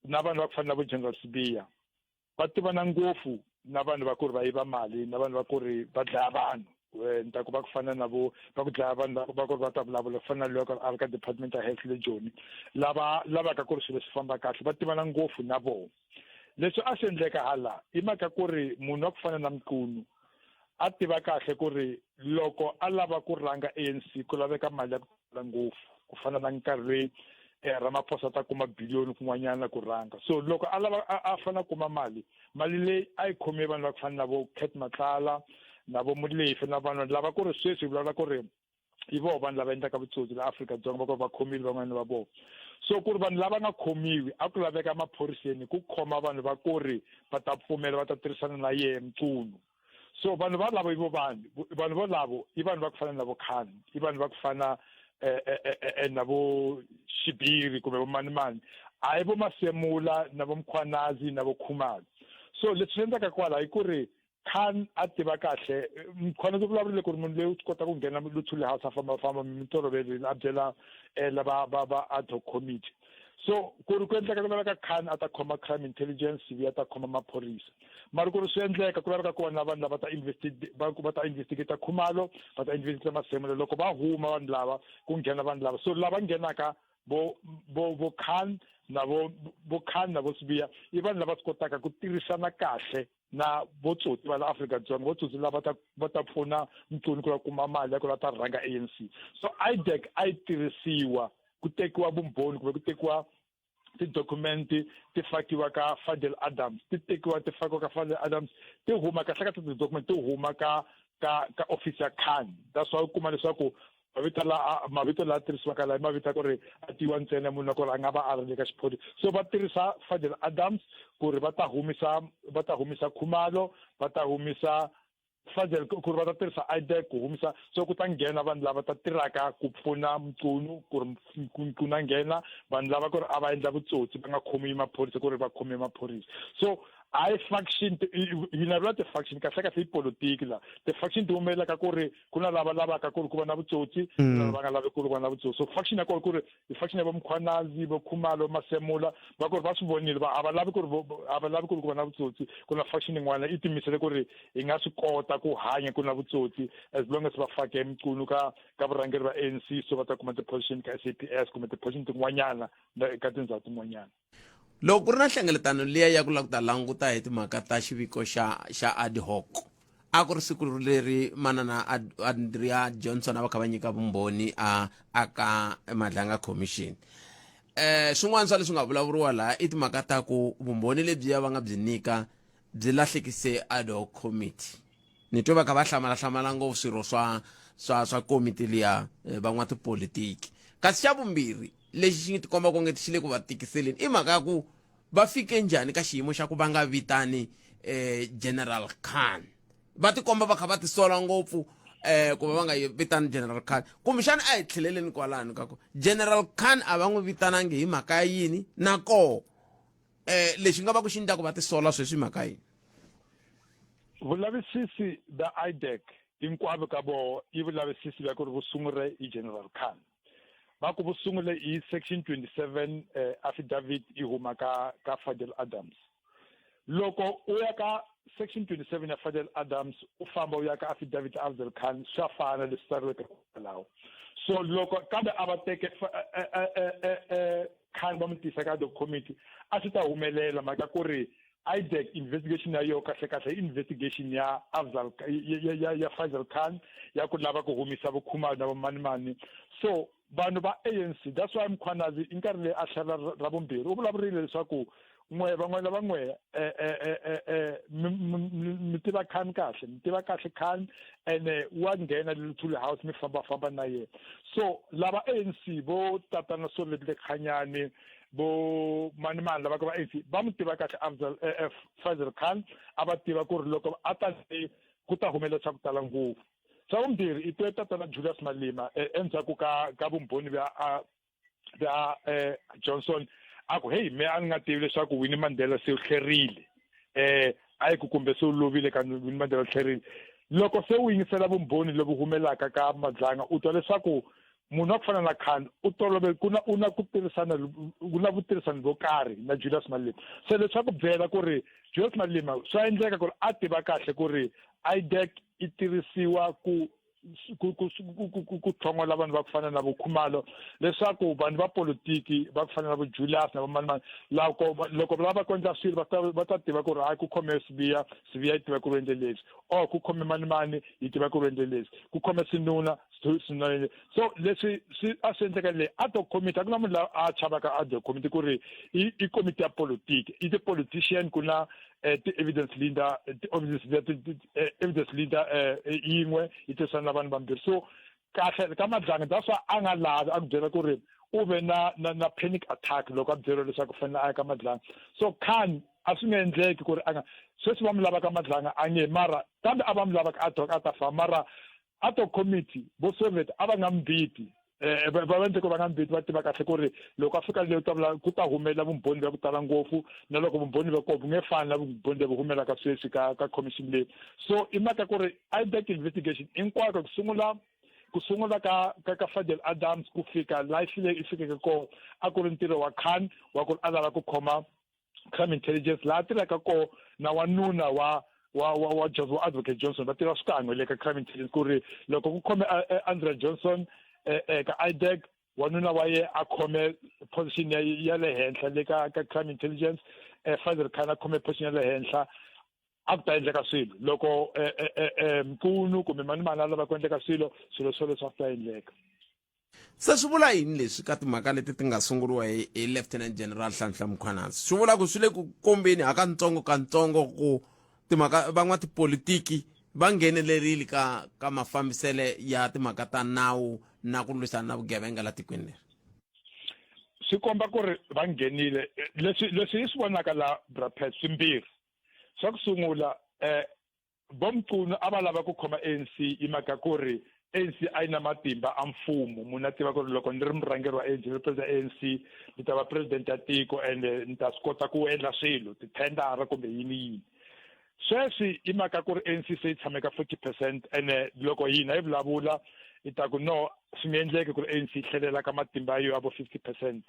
na vanhu va ku fana na vo general Sibiya va tivana ngopfu na vanhu va ku ri va yiva mali na vanhu va ku ri va dlaya vanhu eh, ni ta ku va ku fana na vo va ku dlaya vanhu va ku ri va ta vulavula ku fana na loko a ri ka department ya health le Joni lava lavaka ku ri swilo swi famba kahle va tivana ngopfu na vona. Leswi a swi endleka hala i mhaka ku ri munhu wa ku fana na Mqunu a tiva kahle ku ri loko a lava ku rhanga ANC ku laveka mali ya ku tala ngopfu ku fana na nkarhi loyi eh, Ramaphosa ta kuma biliyoni kun'wanyana ku rhanga. So loko a lava a fanele a kuma mali, mali leyi a yi khome vanhu va ku fana na vo Cat Matlala na vo Molefe na vanhu lava ku ri sweswi hi vulavula ku ri hi voho vanhu lava endlaka vutsotsi la Afrika-Dzonga va ku ri va khomile van'wana va vona. So ku ri vanhu lava nga khomiwi a ku laveka maphoriseni ku khoma vanhu va ku ri va ta pfumela va ta tirhisana na yehe Mqunu. So vanhu valavo i vo vanhu vanhu volavo i vanhu va ku fana na vo Khan, i vanhu va ku fana eh, eh, eh, eh, na vo Xibiri kumbe vo manimani, a hi vo Masemula na vo Mkhwanazi na vo Khumalo. So leswi swi endlaka kwala i ku ri Khan a tiva kahle Mkhwanazi u vulavurile ku ri munhu loyi u swi kota ku nghena Luthuli House a fambafamba mi toloverile a byela eh, lava va va ad hoc committee. So ku ri ku endleka ku laveka Khan a ta khoma crime intelligence ivi a ta khoma maphorisa. Mara ku ri swi endleka ku laveka ku va na vanhu lava ta va va ta investigate Khumalo, va ta investigate Masemola. Loko va huma vanhu lava ku nghena vanhu lava. So lava nghenaka vo vo vo Khan na vo vo Khan na vo Sibiya i vanhu lava swi kotaka ku tirhisana kahle na votsotsi va la Afrika-Dzonga, votsotsi lava ta va ta pfuna Mqunu ku la kuma mali ya ku la ta rhanga ANC. So IDAC a yi tirhisiwa ku tekiwa vumbhoni kumbe ku tekiwa tidokumenti ti fakiwa ka Fadel Adams, ti tekiwa ti fakiwa ka Fadel Adams, ti huma kahle kahle tidokumenti ti huma ka ka ka office ya Khan. That's why u kuma leswaku mavito la mavito la tirhisiwaka la i mavito ya ku ri a tiviwa ntsena munhu na ku ri a nga va a ri le ka xiphorisa. So va tirhisa Fadel Adams ku ri va ta humisa va ta humisa Khumalo, va ta humisa Fadel ku ri va ta tirhisa IDAC ku humisa, so ku ta nghena vanhu lava ta tirhaka ku pfuna Mqunu ku ri Mqunu a nghena, vanhu lava ku ri a va endla vutsotsi va nga khomiwi maphorisa ku ri va khomiwe maphorisa. So hayi faction yi na vula ti-faction kahle kahle i politiki la ti-faction ti humelela ka ku ri ku na lava lavaka ku ri ku va na vutsotsi ku na lava nga lavi ku ri ku va na vutsotsi. So faction ya kona ku ri i faction ya vo Mkhwanazi, vo Khumalo, Masemula va ku ri va swi vonile va a va lavi ku ri a va lavi ku ri ku va na vutsotsi. Ku na faction yin'wana yi tiyimisele ku ri hi nga swi kota ku hanya ku na vutsotsi as long as va fake Mqunu ka ka vurhangeri va ANC so va ta kuma ti-position ka SAPS kumbe ti-position tin'wanyana ka tindhawu tin'wanyana. Loko ku ri na nhlengeletano liya ya ku lava ku ta languta hi timhaka ta xiviko xa xa ad hoc, a ku ri siku leri manana Andrea Johnson a va kha va nyika vumbhoni a a ka Madlanga Commission. Eh swin'wana swa leswi nga vulavuriwa laha i timhaka ta ku vumbhoni lebyiya va nga byi nyika byi lahlekise ad hoc committee. Ni twe va kha va hlamala-hlamala ngopfu swirho swa swa swa komiti liya eh, van'watipolitiki. Kasi xa vumbirhi lexi xi tikomba onge xi le ku va tikiseleni i mhaka ya ku va fike njhani ka xiyimo xa ku va nga vitani eh, General Khan. Va tikomba va kha va tisola ngopfu eh ku va va nga vitani General Khan. Kumbexana a hi tlheleleni kwalano ka ku General Khan a va n'wi vitanangi hi mhaka ya yini na koho eh lexi nga va ku xi endla ku va tisola sweswi mhaka yini? Vulavisisi bya IDAC hinkwavo ka voho i vulavisisi bya ku ri vu sungure hi General Khan. Va ku vu sungule hi Section 27 eh, affidavit yi huma ka ka Fadel Adams. Loko u ya ka Section 27 ya Fadel Adams u famba u ya ka affidavit ya Afzal Khan swa fana leswi tsariweke kwalaho. So loko kambe a va teke eh, eh, eh, eh, Khan va n'wi tisa ka ad hoc committee a swi ta humelela mhaka ku ri IDAC investigation ya yo kahle kahle i investigation ya Afzal ya, ya, ya Faisal Khan ya ku lava ku humisa vukhumalo na vomanimani. So vanhu va ANC, that's why Mkhwanazi i nkarhi leyi a tlhela ra vumbirhi u vulavurile leswaku n'we van'wana va n'we eh, eh, eh, eh, mi tiva Khan kahle, mi tiva kahle Khan ene wa nghena le Luthuli House mi fambafamba na yena. So lava ANC vo tatana Solomon Khanyane vo mani mani lava ka va ANC va n'wi tiva kahle Afzal eh, eh, Faisal Khan, a va tiva ku ri loko a ta le ku ta humelela swa ku tala ngopfu. Xa vumbirhi i twe tatana Julius Malema eh, endzhaku ka ka vumbhoni bya bya eh, Johnson a ku hey me a ni nga tivi leswaku Winnie Mandela se u tlherile eh a yi ku kumbe se u lovile ka Winnie Mandela u tlherile. Loko se u yingisela vumbhoni lobu humelaka ka Madlanga u twa leswaku munhu wa ku fana na Khan u tolovele ku na u na ku tirhisana ku na vutirhisani byo karhi na Julius Malema. Se leswaku byela ku ri Julius Malema swa endleka ku ri a tiva kahle ku ri IDAC yi tirhisiwa ku ku ku tlhongola vanhu va ku fana na vo Khumalo, leswaku vanhu va politiki va ku fana na vo Julius na vo manimani, loko va lava ku endla swilo, va ta tiva ku ri hayi, ku khome Sibiya, Sibiya yi tiva ku ri endle leswi, or ku khome manimani, yi tiva ku ri endle leswi, ku khome Sinuna, Sinuna. So leswi swi a swi endleka le ad hoc committee, a ku na munhu la a chavaka ad hoc committee ku ri i komiti ya politiki, i ti-politician. Ku na ti-evidence leader, ti-evidence leader, evidence leader yin'we yi tirhisana na vanhu vambirhi. So kahle ka Madlanga, that's why a nga lavi a ku byela ku ri u ve na panic attack loko a byeriwa leswaku fanele a ya ka Madlanga. So Khan a swi nga endleki ku ri a nga sweswi va mi lava ka Madlanga, a nge mara kambe a va mi lava ka ad hoc a ta famba. Mara ad hoc committee, vo Soviet a va nga mbiti, va endle ku va nga mbiti, va tiva kahle ku ri loko a fika le u ta vula ku ta humela vumbhoni bya ku tala ngopfu, na loko vumbhoni bya koho bu nge fani na vumbhoni lebyi humelaka sweswi ka commission leyi. So i mhaka ku ri IDAC investigation hinkwako, ku sungula ka Fadiel Adams ku fika laha leyi i fikeke kona, a ku ri ntirho wa Khan wa ku ri a lava ku khoma crime intelligence laha tirhaka koho na wanuna wa Johnson, wa Advocate Johnson, va tirha swikan'we le ka crime intelligence. Ku ri loko ku khome Andrea Johnson ka IDAC, wanuna wa ye a khome position ya le henhla le ka crime intelligence, Fadil Khan a khome position ya le henhla, a ku ta endleka swilo loko Mkunu kumbe mani mani a lava ku endleka swilo, swilo swoleswo a swi ta endleka. Se swi vula yini leswi ka timhaka leti ti nga sunguriwa hi Lieutenant General Nhlanhla Mkhwanazi? Swi vula ku swi le ku kombeni hakantsongo kantsongo ku timhaka van'watipolitiki va nghenelerile ka mafambisele ya timhaka ta nawu na ku lwisana na vugevenga la tikweni leri? Swi komba ku ri va nghenile. Leswi hi swi vonaka la, Brapet, swimbirhi. Swa ku sungula, bomcunu a va lava ku khoma ANC hi mhaka ku ri ANC a yi na matimba a mfumo. Munhu a tiva ku ri loko ni ri murhangeri wa ANC, ni ri president ANC, ni ta va president ya tiko, ende ni ta swi kota ku endla swilo, tithendara kumbe yini yini. Sweswi i mhaka ku ri ANC se yi tshame ka 40%, ene loko hina hi vulavula hi ta ku no, swi nga endleki ku ri ANC yi tlhelela ka matimba yo ya vo 50%.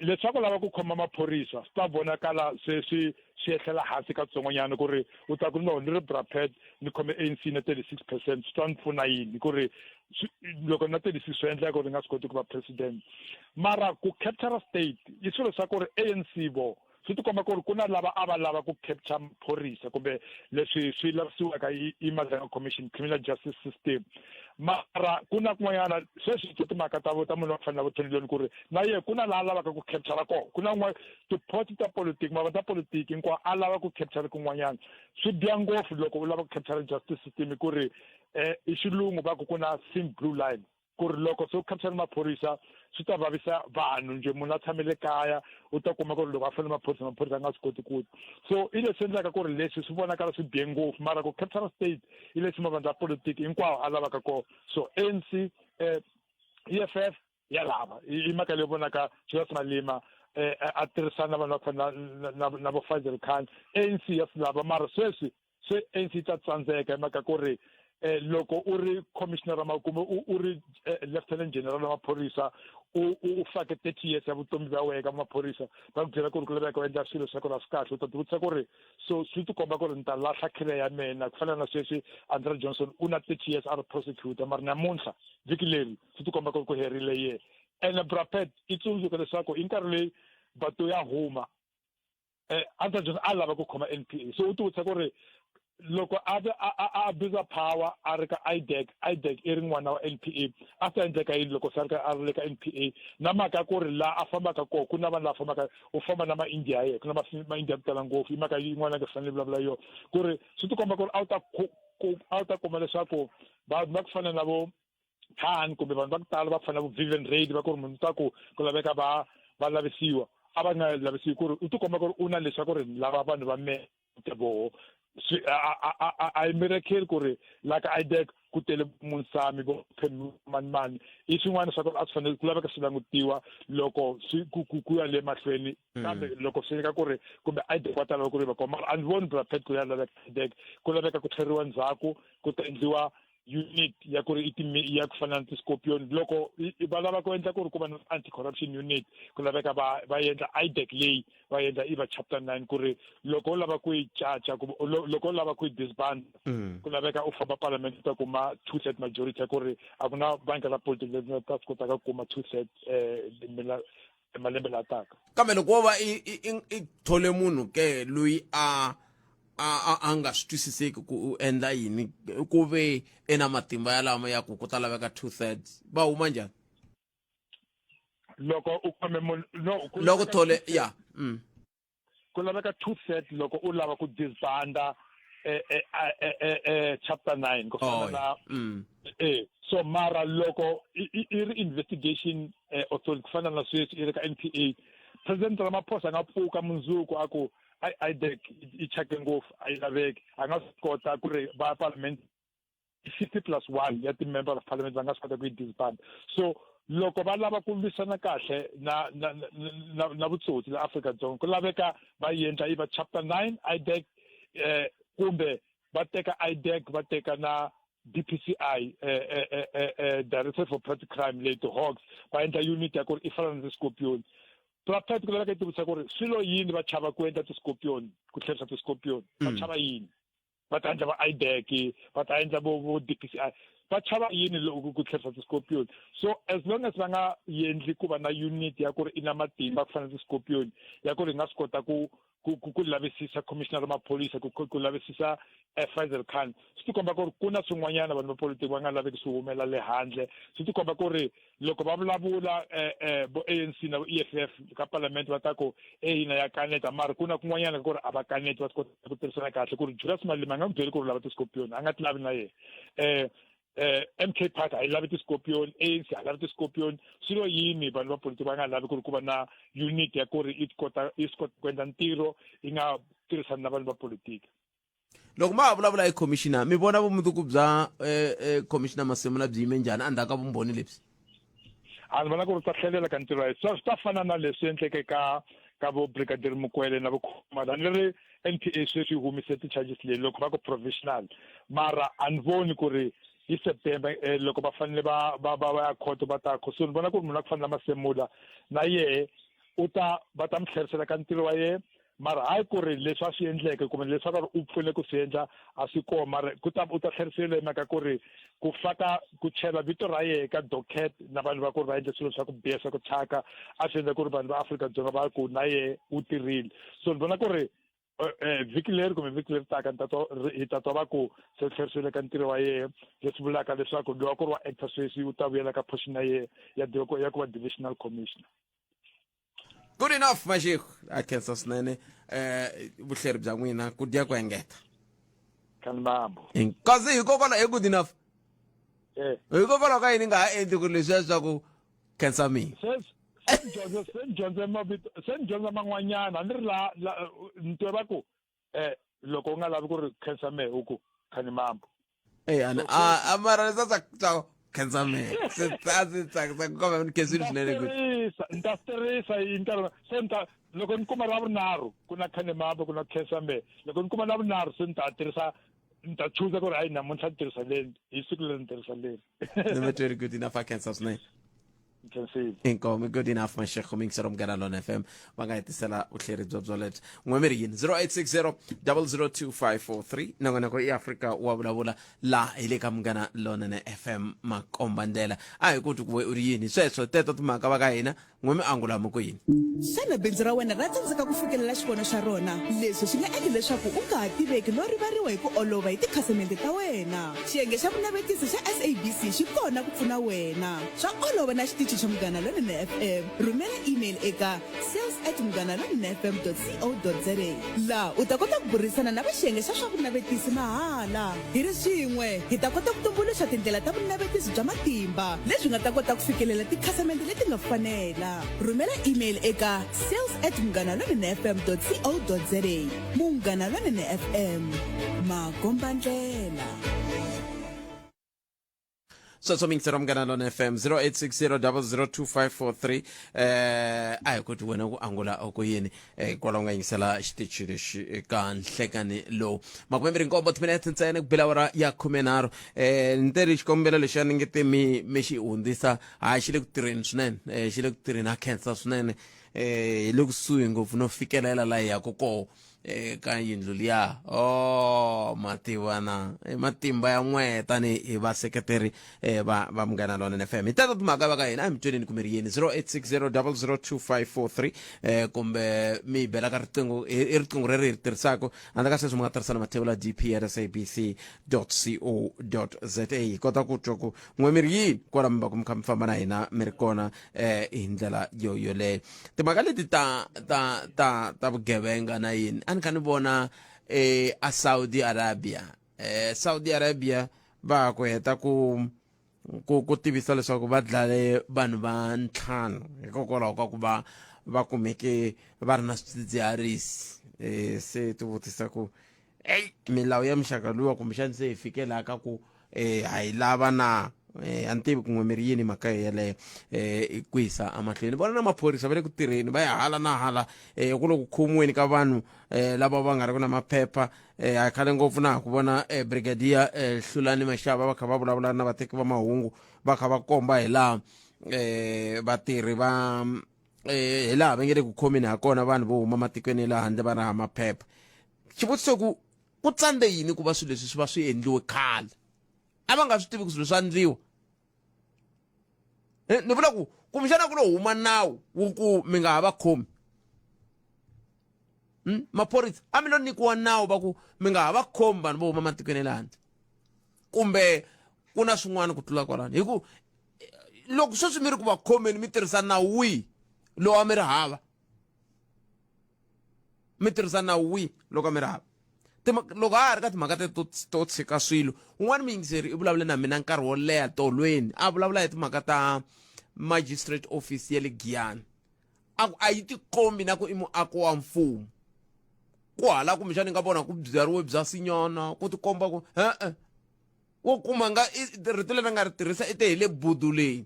Leswaku lava ku khoma maphorisa, swi ta vonakala se swi ehlela hansi katsongonyana, ku ri u ta ku no, ni ri Brapet, ni khome ANC na 36%, swi ta ni pfuna yini ku ri loko na 36 swi endleka ku ri nga swi koti ku va president? Mara ku capture state i swilo swa ku ri ANC vo swi tikomba ku ri ku na lava a va lava ku capture maphorisa kumbe leswi swi lavisiwaka i Madlanga Commission, criminal justice system. Mara ku na kun'wanyana sweswi to timhaka ta munhu wa ku fana na vo Tony, ku ri na ye ku na laha a lavaka ku capture kona, ku na n'wa tiphoti ta politiki, mavandla ya politiki hinkwawo a lava ku capture kun'wanyana. Swi biha ngopfu loko u lava ku capture justice system, ku ri i xilungu va ku ku na thin blue line, ku ri loko se u capture maphorisa swi ta vavisa vanhu. Njhe munhu a tshamele kaya u ta kuma ku ri loko a fanele maphorisa, maphorisa a nga swi koti ku. So i leswi endlaka ku ri leswi swi vonakala swi bihe ngopfu. Mara ku capture state i leswi mavandla ya politiki hinkwawo a lavaka kona. So ANC, EFF ya lava, i mhaka leyi vonaka Julius Malema a tirhisana na vanhu va fana na vo Fadil Khan. ANC ya swi lava, mara sweswi se ANC yi ta tsandzeka hi mhaka ku ri loko u ri commissioner wa kumbe u ri lieutenant general wa maphorisa, u fake 30 years ya vutomi bya wena ka maphorisa, va ku byela ku ri ku laveka u endla swilo swa ku ri a swi kahle, u ta tivutisa ku ri so swi tikomba ku ri ni ta lahla career ya mina. Ku fana na sweswi Andrea Johnson u na 30 years a ri prosecutor, mara namuntlha vhiki leri swi tikomba ku ri ku herile ye. Ene Brapet, i tsundzuka leswaku i nkarhi leyi bato ya huma, Andrea Johnson a lava ku khoma NPA. So u tivutisa ku ri loko a abuse power a ri ka IDAC, IDAC i ri n'wana wa NPA, a swi ta endleka yini loko se a ri le ka NPA? Na mhaka ku ri laha a fambaka kona ku na vanhu lava fambaka, u famba na ma-India ya yena, ku na ma-India ku tala ngopfu. I mhaka yin'wana nga fanele vulavula yona, ku ri swi tikomba ku ri a wu ta kuma leswaku vanhu va ku fana na vo Khan kumbe vanhu va ku tala va ku fana na vo Vivian Reddy, va ku ri munhu ta ku laveka va lavisiwa, a va nga lavisiwi, ku ri u tikomba ku ri u na leswaku ri lava vanhu va me voho. Swi a yi miracle ku ri la ka IDAC ku tele Munsami, vo mani mani. I swin'wana swa ku a swi fanele ku laveka swi langutiwa loko swi ku ya le mahlweni. Kambe loko swi nyika ku ri kumbe IDAC va ta lava ku ri va kona, mara a ndzi voni Brapet ku ya laveka IDAC, ku laveka ku tlheriwa ndzhaku ku ta endliwa. unit ya ku ri i ya ku fana na ti-scorpion loko va lava ku endla ku ri ku va na anti-corruption unit ku laveka va va endla IDAC leyi va endla i va chapter 9 ku ri loko u lava ku yi caca loko u lava ku yi disband mm. ku laveka u famba parliament u ta kuma two third majority ya ku ri a ku na banka ra politiki leri nga ta swi kotaka ku kuma two third eh, malembe la taka kambe loko wo va i thole munhu ke loyi a a a nga swi twisiseki ku u endla yini ku ve ena matimba yalamo ya ku ku ta laveka two thirds va huma njhani loko u khome munhu no loko thole ya mm. ku laveka two third loko u lava ku disbanda eh, eh, eh, eh, eh, chapter 9 ku fana na mm. eh so mara loko i ri investigation eh, authority ku fana na sweswi i ri ka NPA president Ramaphosa a nga pfuka mundzuku a ku IDEC yi chake ngopfu a yi laveki a nga swi kota ku ri va parliament 50 plus 1 ya ti-member of parliament va nga swi kota ku yi disband so loko va lava ku lwisana kahle na na na, na vutsotsi la Afrika-Dzonga ku laveka va endla yi va chapter 9 IDEC eh, kumbe va teka IDEC va teka na DPCI eh, eh, eh, eh, eh Directorate for Petty Crime leyi ti-Hawks va endla unit ya ku ri i fana na ti-Scorpion Praphet ku laveka yi tivisa ku ri swilo yini va chava ku endla ti-Scorpion ku tlherisa ti-Scorpion va mm. chava yini va ta endla va IDEC va ta endla vo vo DPCI va chava yini loko ku tlherisa ti-scorpion so as long as va nga endli ku va na unit ya ku ri i na matimba ku fana na ti-scorpion ya ku ri hi nga swi kota ku ku ku ku lavisisa commissioner wa maphorisa ku ku lavisisa eh, Faisal Khan swi tikomba ku ri ku na swin'wanyana vanhu va politiki va nga laveki swi humela le handle swi tikomba ku ri loko va vulavula eh, eh, vo ANC na vo EFF ka parliament va ta ku e hina ya kaneta mara ku na kun'wanyana ku ri a va kaneti va swi kota ku tirhisana kahle ku ri Julius Malema a nga n'wi byeli ku ri lava ti-scorpion a nga ti lavi na yena eh eh MK Party a yi lavi ti-scorpion ANC a yi lavi ti-scorpion swilo yini vanhu va politiki va nga lavi ku ri ku va na unit ya ku ri yi kota yi swi kota ku endla ntirho yi nga tirhisani na vanhu va politiki loko ma ha vulavula hi commissioner mi vona vumundzuku bya eh, eh, commissioner Masemola byi yime njhani endzhaku ka vumbhoni lebyi a ni vona ku ri ta tlhelela ka ntirho wa yena swi ta fana na leswi endleke ka ka vo brigadier Mukwele na vo Khumalo a ni ri NPA sweswi yi humise ti-charges leyi loko va ku provisional mara a ni voni ku ri hi September eh, loko va fanele va va va va ya khoto va ta so ni vona ku ri munhu a ku fanele Masemola na yehe u ta va ta mi tlherisela ka ntirho wa yena mara hayi ku ri leswi a swi endleke kumbe leswi a ka ri u pfune ku swi endla a swi kona mara ku ta u ta tlheriseriwa hi mhaka ku ri ku faka ku chela vito ra yehe ka docket na vanhu va ku ri va endle swilo swa ku biha swa ku thyaka a swi endla ku ri vanhu va Afrika-Dzonga va ku na yehe u tirhile so ni vona ku ri eh, eh, vhiki leri kumbe vhiki leri taka ni ta twa hi ta twa va ku se tlherisiwile ka ntirho wa yehe leswi vulaka leswaku loyi a ku ri wa actor sweswi u ta vuyela ka portion ya yehe ya ya ku va divisional commissioner good enough mashiko a khensa swinene eh vuhleri bya n'wina ku dya ku engeta kanimambo kasi hikokwalaho i good enough eh hikokwalaho ka yini nga ha endli ku ri leswiya swa ku khensa mina se ni dyondze mavito se ni dyondza man'wanyana ni ri la ni twe va ku eh loko u nga lavi ku ri khensa mehe u ku khanimambo Ey, a a a mara leswi a tsaka khensa mehe se a swi tsakisa ku kambe ni khensile swinene ku ni ta swi tirhisa yi nkarhi se ni ta loko ni kuma ra vunharhu ku na khanemambo ku na khensa mehe loko ni kuma la vunharhu se ni ta tirhisa ni ta chuza ku ri hayi namuntlha ni tirhisa leri hi siku leri ni tirhisa leri ni va tweri good enough a khensa swinene Nkhensile. Inkomu good enough mashekho mingisero munghana lona FM va nga hetisela vuhleri byo byolebyo n'we mi ri yini 0860 002543 nongonoko i Afrika wa vulavula la hi le ka munghana lonene FM makomba ndlela a hi kuti ku we u ri yini sweswo teto timhaka va ka hina n'we mi angula mi ku yini Xana bindzu ra wena ra tsandzeka ku fikelela xivono xa rona? Leswi swi nga endla leswaku u nga ha tiveki no rivariwa hi ku olova hi tikhasimende ta wena. Xiyenge xa vunavetisi xa SABC xi kona ku pfuna wena. Swa olova na xitichi xa Munghana Lonene FM. Rhumela email eka sales at munghanalonenefm.co.za laha u ta kota ku burisana na va xiyenge xa swa vunavetisi mahala. Hi ri swin'we, hi ta kota ku tumbuluxa tindlela ta vunavetisi bya matimba lebyi nga ta kota ku fikelela tikhasimende leti nga fanela. Rhumela email eka sales at munghanalonenefm.co.za. Munghana Lonene FM, makombandlela. Sweswo mingisero Munghana Lona FM 0860002543. A hi kuti wena ku angula ku yini kwalaho nga yingisela xitichi lexi eka nhlekani lowu. 27 timinete ntsena ku bela awara ya 13. Ni te ri xikombelo lexiya ni nge te mi mi xi hundzisa, hayi xi le ku tirheni swinene, xi le ku tirheni, ha khensa swinene. Hi le kusuhi ngopfu no fikelela laha hi yaka koho eka yindlu liya. Oh, mativa na i matimba ya n'we tanihi vaseketeri va va Munghana Lonene FM. Hi tata timhaka va ka hina, a hi mi tweneni kumbe ri yini 0860002543, kumbe mi hi bela ka riqingho, i riqingho reri hi ri tirhisaka. Handle ka sweswo mi nga tirhisa na mathevula dp at sabc co za, hi kota ku twa ku n'we mi ri yini kwala mi va ku mi kha mi famba na hina mi ri kona hi ndlela yo yoleyo. Timhaka leti ta ta ta ta vugevenga na yini, a ni kha ni vona a Saudi Arabia, Saudi Arabia va ha ku heta ku ku ku tivisa leswaku va dlale vanhu va ntlhanu hikokwalaho ka ku va va kumeke va ri na swidzidziharisi. Se ti vutisa ku eyi milawu ya muxaka luwa kumbexani se hi fike laha ka ku ha yi lava na. A ni tivi kun'we mi ri yini mhaka yeleyo ku yisa emahlweni. Vona na maphorisa va le ku tirheni, va ya hala na hala ku le ku khomiweni ka vanhu lava va nga ri ku na maphepha. A khale ngopfu na ha ku vona brigadier Hlulani Mashava va kha va vulavula na vateki va mahungu, va kha va komba hi laha vatirhi va hi laha va nge le ku khomeni ha kona vanhu vo huma matikweni ya le handle va ri hava maphepha. Xivutiso ku ku tsandze yini ku va swilo leswi swi va swi endliwe khale? A va nga swi tivi ku swilo swa endliwa? Ni vula ku kumbexana ku lo huma nawu wu ku mi nga ha va khomi. Maphorisa a mi lo nyikiwa nawu va ku mi nga ha va khomi vanhu vo huma matikweni ya le handle, kumbe ku na swin'wana ku tlula kwalano? Hi ku loko sweswi mi ri ku va khomeni, mi tirhisa nawu wihi lowu a mi ri hava? Mi tirhisa nawu wihi loko a mi ri hava? Loko a ha ri ka timhaka teto to tshika swilo, un'wana muyingiseri i vulavule na mina nkarhi wo leha tolweni, a vulavula hi timhaka ta magistrate office ya le Giyani, a ku a yi tikombi na ku i muako wa mfumo. Ku hala kumbexana ni nga vona ku byariwe byasinyana ku tikomba ku e-e, wo kuma nga rito leri a nga ri tirhisa i te hi le buduleni.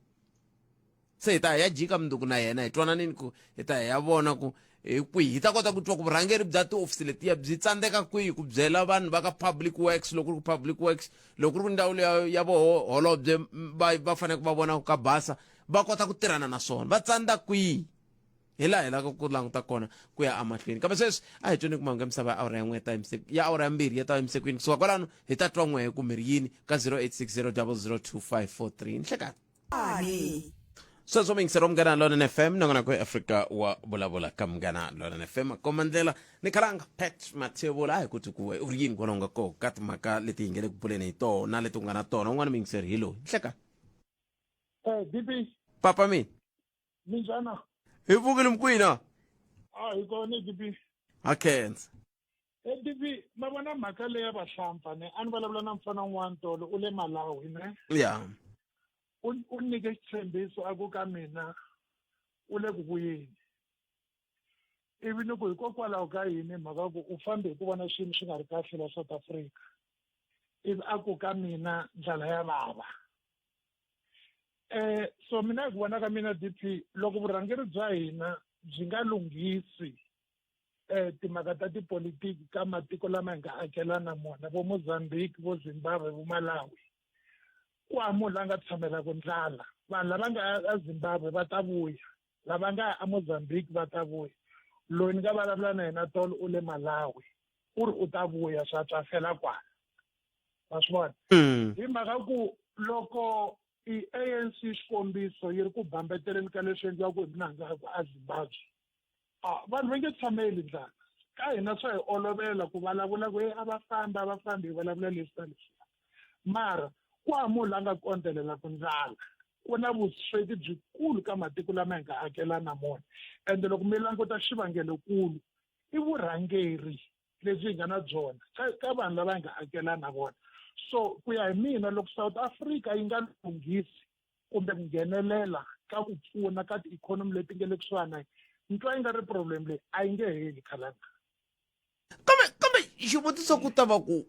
Se hi ta ya jika mundzuku na yena, hi twananini ku hi ta ya vona ku hi kwihi hi ta kota ku twa ku vurhangeri bya tihofisi letiya byi tsandzeka kwihi ku byela vanhu va ka public works. Loko ku ri ku public works, loko ku ri ku ndzawulo ya ya voholobye va va fanele va vona ku ka basa va kota ku tirhana na swona, va tsandza kwihi? Hi laha hi lavaka ku languta kona ku ya emahlweni. Kambe sweswi a hi tweni ku mahungu ya misava ya awara ya n'we ta ya awara ya mbirhi ya ta emisekwini. Kusuka kwalano hi ta twa n'we ku mi ri yini ka 0860 002543. Nhlekani. Sweswo muyingiseri wa Munghana Lonene FM, nongonoko ya Afrika wa vulavula ka Munghana Lonene FM, makomba ndlela ni khalanga Pat Mathebula. A hi kuti kuwe u ri yini kwalaho nga koho ka timhaka leti hi nge le ku buleni hi tona leti u nga na tona. Un'wana muyingiseri hi loyi. Nhlekani. DP. Papa mina. Minjhani? Hi pfukile mkwina. A hi kona DP. Ha khensa. DP, ma vona mhaka leya vahlampfa ne, a ni vulavula na mfana un'wana tolo, u le Malawi ne. U nyike xitshembiso a ku ka mina u le ku vuyeni. Ivi ni ku hikokwalaho ka yini, mhaka ku u fambe hi ku vona swilo swi nga ri kahle la South Africa. Ivi a ku ka mina ndlala ya vava. So mina hi ku vona ka mina DP, loko vurhangeri bya hina byi nga lunghisi timhaka ta tipolitiki ka matiko lama hi nga akelana mona, vo Mozambique, vo Zimbabwe, vo Malawi, ku hava munhu la nga tshamelaka ndlala. Vanhu lava nga a Zimbabwe va ta vuya, lava nga a Mozambique va ta vuya. Loyi ni nga vulavula na yena tolo u le Malawi, u ri u ta vuya, swa twa fela kwala. Ma swi vona? Hi mhaka ku loko i ANC xikombiso yi ri ku bambeteleni ka leswi endliwaka hi Mnangagwa a Zimbabwe, vanhu va nge tshameli ndlala. Ka hina swa hi olovela ku vulavula ku a va fambi, a va fambi, hi vulavula leswi na leswiya. Mara ku hava munhu la nga kondzelelaka ndlala. Ku na vusweti byikulu ka matiko lama hi nga akelana mona. Ende loko mi languta xivangelokulu i vurhangeri lebyi hi nga na byona ka vanhu lava hi nga akelana na vona. So ku ya hi mina, loko South Africa yi nga lunghisi kumbe ku nghenelela ka ku pfuna ka ti-economy leti nga le kusuhani, ni twa yi nga ri problem leyi a yi nge heli khalanga. Kambe xivutiso ku ta va ku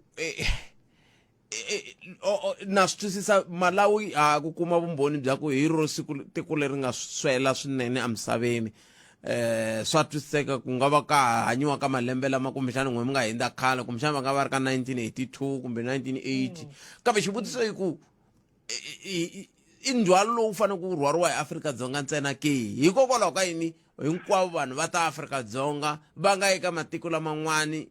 Na swi twisisa Malawi ha ku kuma vumbhoni bya ku hi ro siku tiko leri nga swela swinene emisaveni. Swa twisiseka ku nga va ka hanyiwa ka malembe lama kumbexana n'we mi nga hindza khale, kumbexana va nga va ri ka 1982 kumbe 1980. Kambe xivutiso i ku i ndzhwalo lowu fanele ku rhwariwa hi Afrika-Dzonga ntsena ke? Hikokwalaho ka yini hinkwavo vanhu va ta Afrika-Dzonga va nga eka matiko laman'wani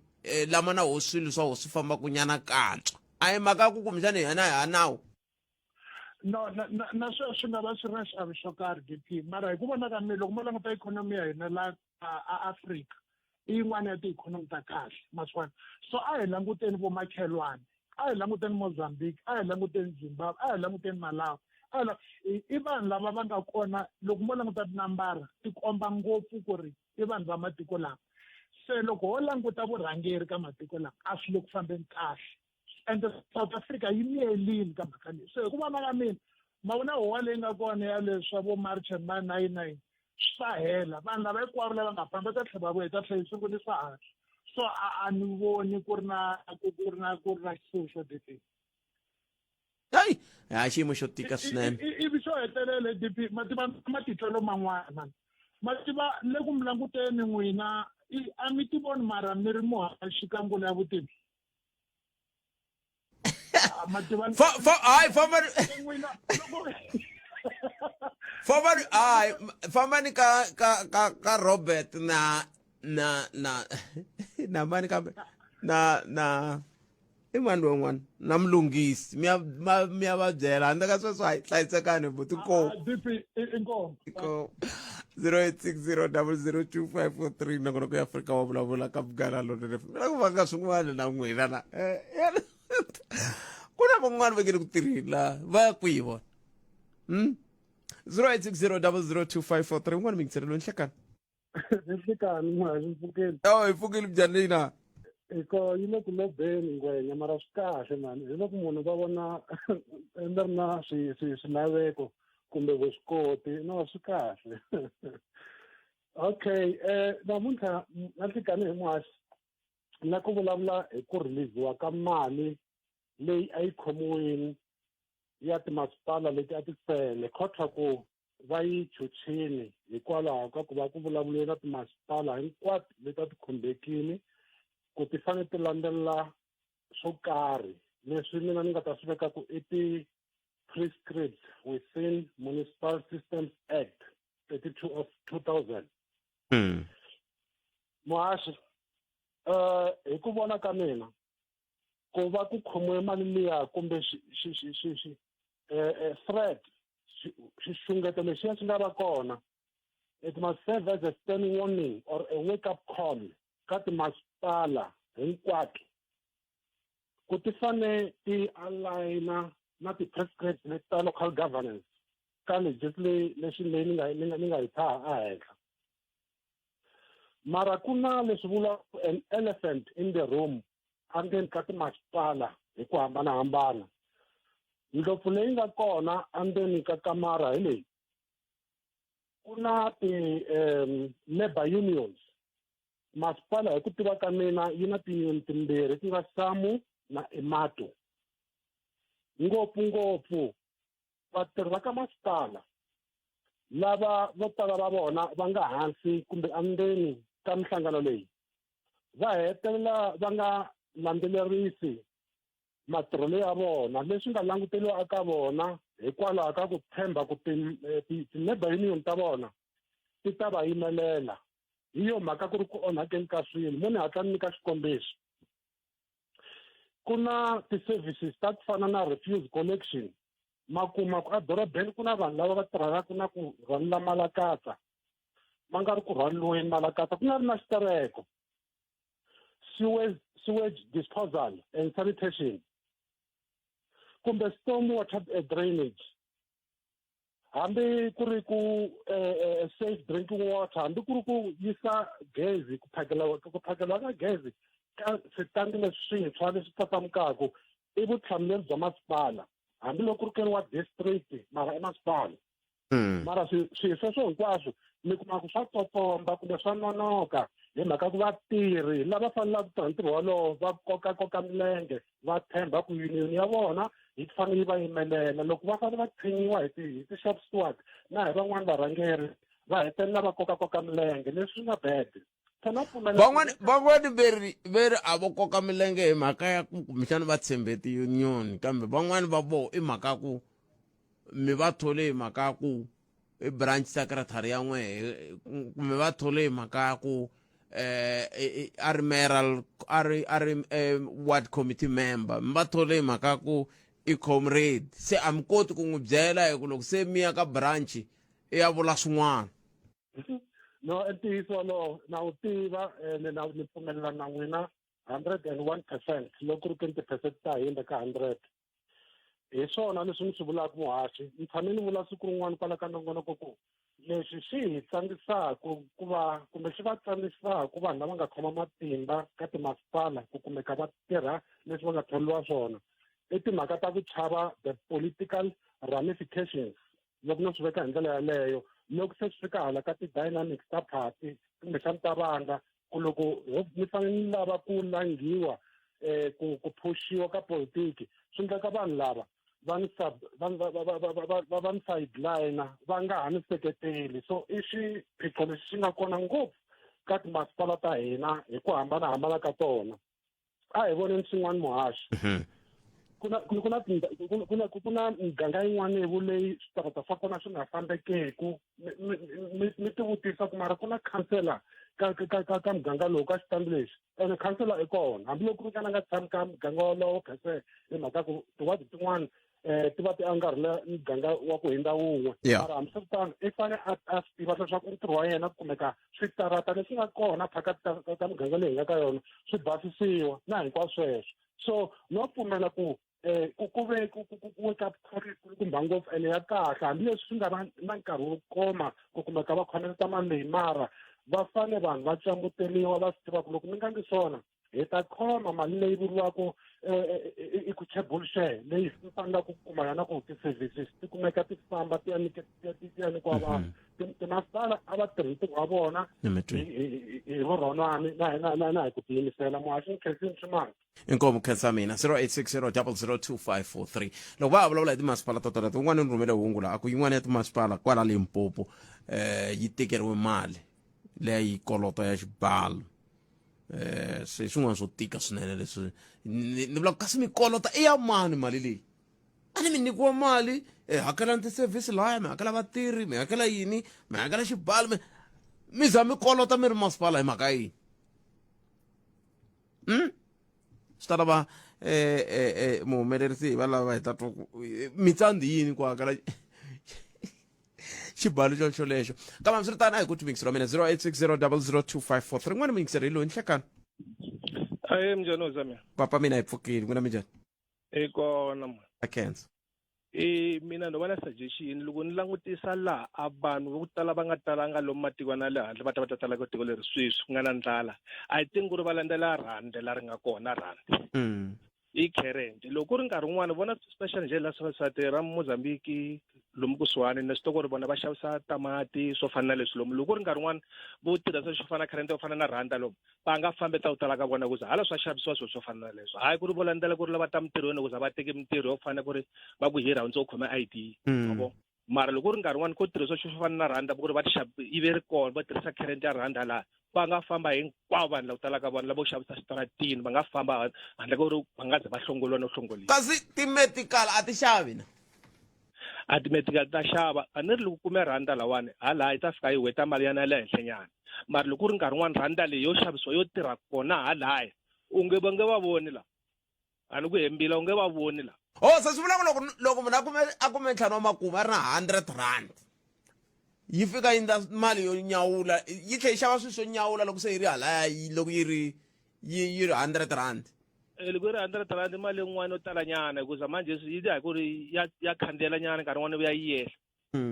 lama na ho swilo swa ho swi fambaka nyana kantswa? A hi mhaka ya ku kumbexana hina hi ha nawu. No, na na na sweswo swi nga va swi ri na xiave xo karhi, DP, mara hi ku vona ka mina, loko mo languta ikhonomi ya hina la a Afrika, i yin'wana ya tiikhonomi ta kahle, ma swi vona. So a hi languteni vomakhelwani, a hi languteni Mozambique, a hi languteni Zimbabwe, a hi languteni Malawi, a hi i vanhu lava va nga kona. Loko mo languta tinambara ti komba ngopfu ku ri i vanhu va matiko lama. Se loko ho languta vurhangeri ka matiko lama, a swi le ku fambeni kahle, and South Africa yi miyelini ka mhaka leyi. So hi ku vona ka mina, ma vona huwa leyi nga kona ya leswa vo March and ma nine nine swi ta hela. Vanhu lava hinkwavo lava nga famba ta tlhela va vuya, ta tlhela yi sungulisa hansi. So a ni voni ku ri na ku ku ri na ku ri na xitshuxo, DP. Hayi, ha xiyimo xo tika swinene. Ivi xo hetelela, DP, ma tiva matitwelo man'wana mani, ma tiva le ku mi languteni n'wina, a mi ti voni mara mi ri muhaxi ka ngula ya vutivi. Hayi, fambani, fambani, hayi, fambani ka ka ka ka Robert na na na na mani, kambe na na i mani lowun'wana na Mlungisi, mi ya mi ya va byela. Handle ka sweswo, hayi, hlayisekani buti. Inkomu. Inkomu. Inkomu. 0860002543, nongonoko ya Afrika wa Vulavula ka Munghana Lonene. Mina ku vanga swin'wana na n'wina na ku na van'wana va nge le ku tirheni la va ya kwihi vona? 0860002543. Un'wana mingiselelo, nhlekani. Nhlikani, n'wahi, mpfukeni. Oh, hi pfukile, njhani leyi na? Hiko yi le ku lobeni ngwenya, mara swi kahle mani, hi loko munhu va vona mi ri na swilaveko kumbe vuswikoti, no swi kahle. Okay, namuntlha na nhlikani hi muhaxi na ku vulavula hi ku release-iwa ka mali leyi a yi khomiwini ya timasipala leti a ti sele khotha ku va yi chuchini hikwalaho ka ku va ku vulavuriwe na timasipala hinkwato leti a ti khumbekile ku ti fanele ti landzelela swo karhi leswi mina ni nga ta swi veka ku i ti-prescripts within Municipal Systems Act 32 of 2000. Muhaxi, hi ku vona ka mina, ku va ku khomiwe mali liya kumbe threat, xixungeto lexiya xi nga va kona, it must serve as a stern warning or a wake up call ka timasipala hinkwato ku ti fane ti aligna na ti-prescripts leti ta local governance ka legislation leyi ni nga yi tshaha ehenhla. Mara ku na leswi vuriwaka an elephant in the room endzeni ka timasipala hi ku hambanahambana. Ndlopfu leyi nga kona endzeni ka kamara hi leyi: ku na ti-labour unions. Masipala, hi ku tiva ka mina, yi na ti-union timbirhi, ku nga SAMU na IMATU. Ngopfungopfu vatirhi va ka masipala lava vo tala va vona va nga hansi kumbe endzeni ka minhlangano leyi, va hetelela va nga landzelerisi matirhelo ya vona leswi nga languteriwa eka vona, hikwalaho ka ku tshemba ku ti-labour union ta vona ti ta va yimelela. Hi yo mhaka ku ri ku onhakeni ka swilo. Mo ni hatla ni nyika xikombiso: ku na ti-services ta ku fana na refuse collection. Ma kuma ku edorobeni ku na vanhu lava va tirhelaka na ku rhwalela malakatsa, ma nga ri ku rhwaliweni malakatsa, ku nga ri na xitereko, sewage disposal and sanitation kumbe storm water drainage, hambi ku ri ku safe drinking water, hambi ku ri ku yisa gezi, ku phakela ka gezi ka switandi leswi swintshwa leswi tsakamukaka, i vutihlamuleri bya masipala, hambiloko ku ri ke ri wa district, mara i masipala. Mara swilo sweswo hinkwaswo mi kuma ku swa tsotsomba kumbe swa nonoka. Hi mhaka ku vatirhi lava fanelaka ku tirha ntirho wolowo va kokakoka milenge, va tshemba ku union ya vona yi fanele yi va yimelela. Loko va fanele va tshinyiwa hi ti hi ti-shop steward na hi van'wani varhangeri, va hetelela va kokakoka milenge, leswi swi nga bad. Van'wani van'wani veri veri a vo koka milenge hi mhaka ya ku kumbexana va tshembe ti-union, kambe van'wani va voho i mhaka ya ku mi va thole hi mhaka ya ku i branch secretary ya n'wehe, kumbe va thole hi mhaka ya ku a ri mayoral, a ri ward committee member, mi va thole hi mhaka ya ku i comrade, se a mi koti ku n'wi byela hi ku loko se mi ya ka branch i ya vula swin'wana. No, i ntiyiso wolowo, na wu tiva ene na ni pfumelela na n'wina 101%. Loko ku ri 20% ta hundza ka 100, hi swona leswi ni swi vulaka, muhaxi. Ni tshame ni vula siku rin'wana kwala ka nongonoko ku leswi swi hi tsandzisaku ku va, kumbe swi va tsandzisaku vanhu lava nga khoma matimba ka timasipala ku kumeka va tirha leswi va nga thoriwa swona, i timhaka ta ku chava the political ramifications. Loko no swi veka hi ndlela yaleyo, loko se swi fika hala ka ti-dynamics ta party kumbexani ta vandla, ku loko mi fanele ni lava ku langhiwa, ku phushiwa ka politiki, swi endleka vanhu lava va ni sub va va va va va va va ni sideline, va nga ha ni seketeli. So i xiphiqo lexi xi nga kona ngopfu ka timasipala ta hina hi ku hambanahambana ka tona. A hi voneni swin'wana, muhaxi. Ku na miganga yin'wana leyi switarata swa kona swi nga fambekeku. Mi tivutisa ku mara ku na khansela ka muganga lowu, ka xitandi lexi, ene khansela i kona hambiloko ku ri kana nga tshami ka muganga wolowo phese, hi mhaka ku tiwadi tin'wana ti va ti angarhile muganga wa ku hundza wun'we. Mara hambiswiritano i fane a swi tiva leswaku i ntirho wa yena ku kumeka switarata leswi nga kona phakati ka muganga leyi hi nga ka yona swi basisiwa na hinkwaswo sweswo. So no pfumela ku ku ve ku wake up call kulukumba ngopfu ene ya kahle, hambileswi swi nga va na nkarhi wo koma ku kumeka va khoneketa mali leyi, mara va fane vanhu va cambuteriwa, va swi tiva ku loko mi nga ndli swona hi ta khoma mali leyi vuriwaka i ku share leyi mi fanelaka ku kuma yona ku ti-services ti kumeka ti famba ti ya ti ya nyikiwa vanhu. Timasipala a va tirhi ntirho wa vona hi vurhonwani na hi ku tiyimisela. Muhaxi, ni khensini swimanga. Inkomu, khensa mina. 0860002543. Loko va ha vulavula hi timasipala to toleto, un'wana ni rhumele hungu la a ku yin'wana ya timasipala kwala Limpopo yi tekeriwe mali leyi koloto ya xibalo. Se swin'wana swo tika swinene leswi ni vula, kasi mikolota i ya mani mali leyi? A ni mi nyikiwa mali, hakelani ti-service laya, mi hakela vatirhi, mi hakela yini, mi hakela xibalo, mi za mi kolota mi ri masipala hi mhaka yini? Swi ta lava muhumelerisi hi va lava hi ta twa ku mi tsandzi yini ku hakela xibalo xo xolexo. Kambe hambiswiritano, a hi ku timixero wa mina 0860002543. N'wana muyingiseri hi loyi, nhlekani. Aye, minjhani ozamia? Papa, mina hi pfukile, n'wina minjhani? I kona ma. A khensa. E mina no va na suggestion. Loko ni langutisa laha a vanhu vo ku tala va nga talanga lomu matikwana ya le handle va ta va ta tala ka tiko leri sweswi ku nga na ndlala, I think ku ri va landzela rhandi la ri nga kona rhandi i current. Loko ku ri nkarhi wun'wani vona special njhe la swavasati ra Mozambique lomu kusuhani na swi tiva ku ri vona va xavisa tamati swo fana na leswi lomu, loko ku ri nkarhi wun'wani vo tirhisa xo fana current yo fana na rhanda lomu, va nga fambeta ku tala ka vona ku za hala swa xavisiwa swilo swo fana na leswo. Hayi ku ri vo landzela ku ri lava ta mintirhweni ku za va teke mintirho yo fana ku ri va ku hirha ntse u khome ID. Wa mara loko ku ri nkarhi wun'wani ko tirhisiwa xo fana na rhanda, ku ri va yi ve ri kona, va tirhisa current ya rhanda laha, va nga famba hinkwavo vanhu lavo tala ka vona lavo xavisa xitaratini, va nga famba handle ka ku ri va nga ze va hlongoliwa no hlongoliwa. Kasi ti-medical a ti xavi na? A ti-medical ta xava. A ni ri loko kume rhanda lawani halaha yi ta fika yi weta mali yana ya le henhla nyana, mara loko ku ri nkarhi wun'wani rhanda leyi yo xavisiwa yo tirha kona halaya, u nge va nge va voni la, a ni ku hembila, u nge va voni la. Oh, se swi vula ku loko munhu a kume ntlhanu wa makume a ri na R100, yi fika yi endla mali yo nyawula, yi tlhela yi xava swilo swo nyawula loko se yi ri halaya, loko yi ri R100. Loko yi ri R100, mali yin'wana yo tala nyana, hikuza manje yi ya hi ku ri ya khandziyela nyana, nkarhi wun'wana vuya yi yehla.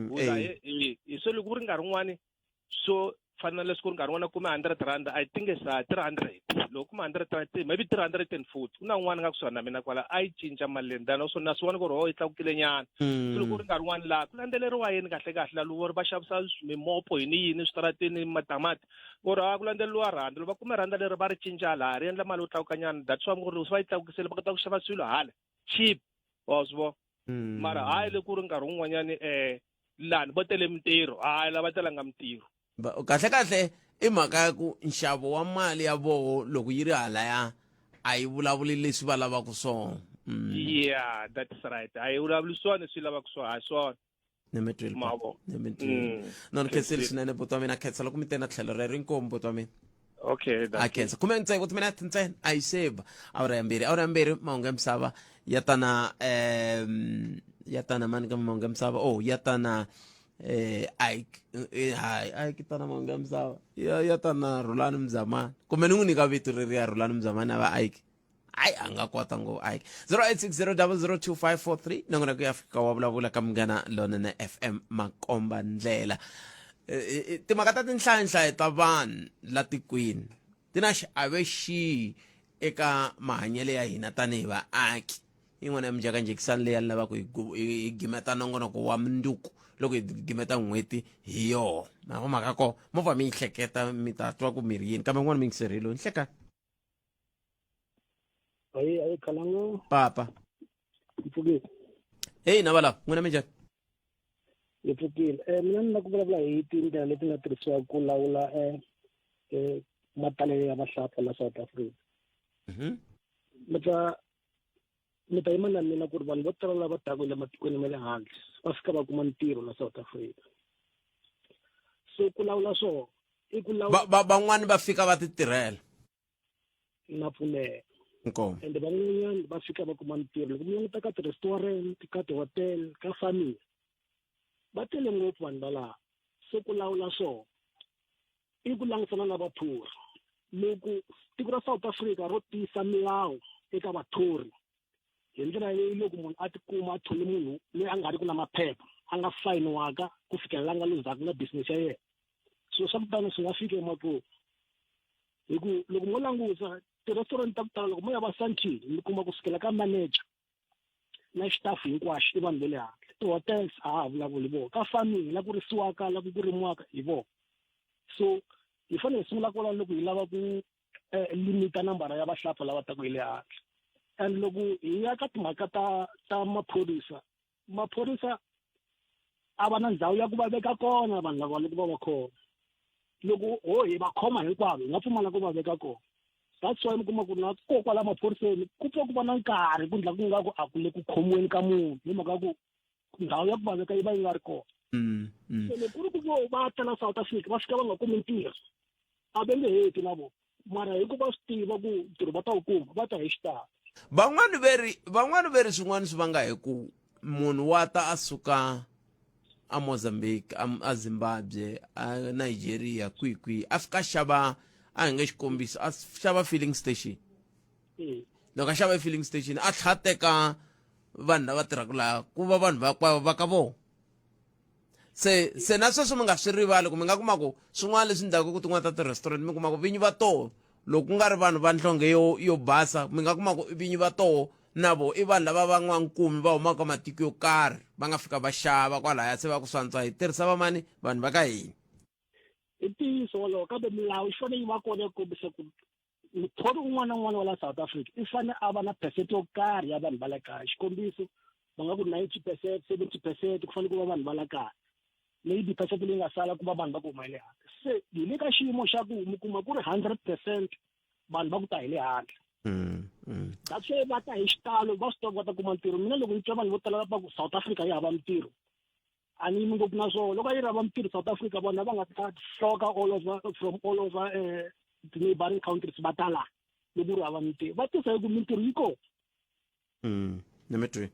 Kuza hi so loko ku ri nkarhi wun'wani swo fana na leswi ku ri nkarhi wun'wana kume R100, I think is 300. Loko kuma 100 rand maybe 340. Ku na un'wana nga kusuhani na mina kwala a yi cinca mali leyi then also na swi vona ku ri ho yi tlakukile nyana. Se loko ku ri nkarhi wun'wani laha ku landzeleriwa yini kahle kahle laha loko ri va xavisa mimopo yini yini switarateni matamati vo ri a ku landzeleriwa rhandi loko va kume rhandi leri va ri cinca laha ri endla mali yo tlakuka nyana that's why ku ri loko se va yi tlakukisile va kota ku xava swilo hala cheap wa swi vona mara hayi loko ku ri nkarhi wun'wanyani um lani vo tele mintirho hayi lava telanga mintirho Kahle kahle i mhaka ya ku nxavo wa mali ya voho loko yi ri halaya a yi vulavuli leswi va lavaka swona. Yeah, that's right. A yi vulavuli swona leswi lavaka swona, ha swona. Ni mi twile. Mavo. Ni mi twile. No ni khensile swinene buti wa mina khensa loko mi te na tlhelo rero inkomu buti wa mina. Okay, A khensa. Khume ntsevu timinete ntsena a yi save awara ya mbirhi. Awara ya mbirhi mahungu ya misava ya tana ya tana mani ka mahungu ya misava oh ya tana Ike hayi Ike tana mahungu ya misava ya ya tana Rhulani Mzamani kumbe ni n'wi nyika vito reri ya Rhulani Mzamani a va Ike hayi a nga kota ngopfu Ike 0860002543 nongonoko ya Afrika wa vulavula ka Munghana Lonene FM makomba ndlela timhaka ta tinhlayanhlayo ta vanhu la tikweni ti na xiave xihi eka mahanyelo ya hina tanihi vaaki yin'wana ya minjhekanjhekisano leyi a ni lavaka hi gimeta nongonoko wa mundzuku loko hi gimeta n'hweti hi yoho na mhaka ko mo pfa mi yi hleketa mi ta twa ku miri yini kambe n'wana mi yingiserile ni hleka Ayi ayi khalanga papa ni pfukile. Heyi na valava n'wina minjhani? Ni pfukile. Mina ni lava ku vulavula hi tindlela leti nga tirhisiwaka ku lawula matalelo ya vahlapfa la South Africa. Mi ta mi ta yima na mina ku ri vanhu vo tala lava taka le matikweni ma le handle va fika va kuma ntirho la South Africa. So ku lawula swona i ku lawula Van'wani va fika va ti tirhela. Na pfumela. Inkomu. Ende van'wanyana va fika va kuma ntirho loko mi languta ka ti-restaurant ka ti-hotel ka farming va tele ngopfu vanhu va laha. So ku lawula swona i ku langutisana na vathori. Loko tiko ra South Africa ro tiyisa milawu eka vathori hi ndlela leyi loko munhu a tikuma a thole munhu loyi a nga ri ku na maphepha a nga fayiniwaka ku fikela la nga luzaka na business ya yena, swilo swa ku tano swi nga fika emakumu. Hi ku loko mo languta ti-restaurant ta ku tala loko mo ya va Sandton mi kuma ku sukela ka manager na xitafu hinkwaxo i vanhu va le handle. Ti-hotels a ha ha vulavuli hi vona, ka farming la ku risiwaka la ku rimiwaka hi vona. So hi fanele hi sungula kwalano loko hi lava ku limita nambara ya vahlapfa lava taka hi le handle. And loko hi ya ka timhaka ta maphorisa, maphorisa a va na ndhawu ya ku va veka kona vanhu lava loko va va khoma. Loko ho hi va khoma hinkwavo hi nga pfumala ku va veka kona. That's why mi kuma ku na ko kwala maphoriseni ku pfa ku va na nkarhi ku ndla ku nga ku a ku le ku khomiweni ka munhu hi mhaka ku ndhawu ya ku va veka yi va yi nga ri kona. Se loko ku ri ku vo va ta la South Africa va fika va nga kumi ntirho a va nge heti na vona, mara hi ku va swi tiva ku ntirho va ta wu kuma va ta hi xitalo. Van'wani ve ri van'wani ve ri swin'wana swi vanga hi ku munhu wa ta a suka a Mozambique a Zimbabwe a Nigeria kwihi kwihi a fika a xava a hi nge xikombiso a xava filling station. Loko a xava e filling station a tlha teka vanhu lava tirhaka laha ku va vanhu va va ka vona. Se se na sweswo mi nga swi rivali ku mi nga kuma ku swin'wana leswi endlaka ku tin'wana ta ti-restaurant mi kuma ku vinyi va toho loko ku nga ri vanhu va nhlonge yo basa mi nga kuma ku vinyi va toho na vo i vanhu lava va n'wankumi va humaka matiko yo karhi va nga fika va xava kwalaya se va ku swantswa hi tirhisa vamani vanhu va ka hina. I ntiyiso wolowo kambe milawu yi fanele yi va kona ya kombisa ku muthori un'wana na un'wana wa la South Africa i fanele a va na percent yo karhi ya vanhu va le kaya. Xikombiso va nga ku 90%, 70% ku fanele ku va vanhu va la kaya, maybe percent leyi nga sala ku va vanhu va ku huma hi le handle. Se hi le ka xiyimo xa ku mi kuma ku ri 100% vanhu va ku ta hi le handle. That's why va ta hi xitalo va swi tiva ku va ta kuma ntirho. Mina loko ni twa vanhu vo tala va ku South Africa yi hava mintirho a ni yimi ngopfu na swona. Loko a yi ri hava mintirho South Africa vanhu lava nga ta hloka all over from all over the neighboring countries va ta la loko ku ri hava mintirho va tisa hi ku mintirho yi kona. Ni mi twi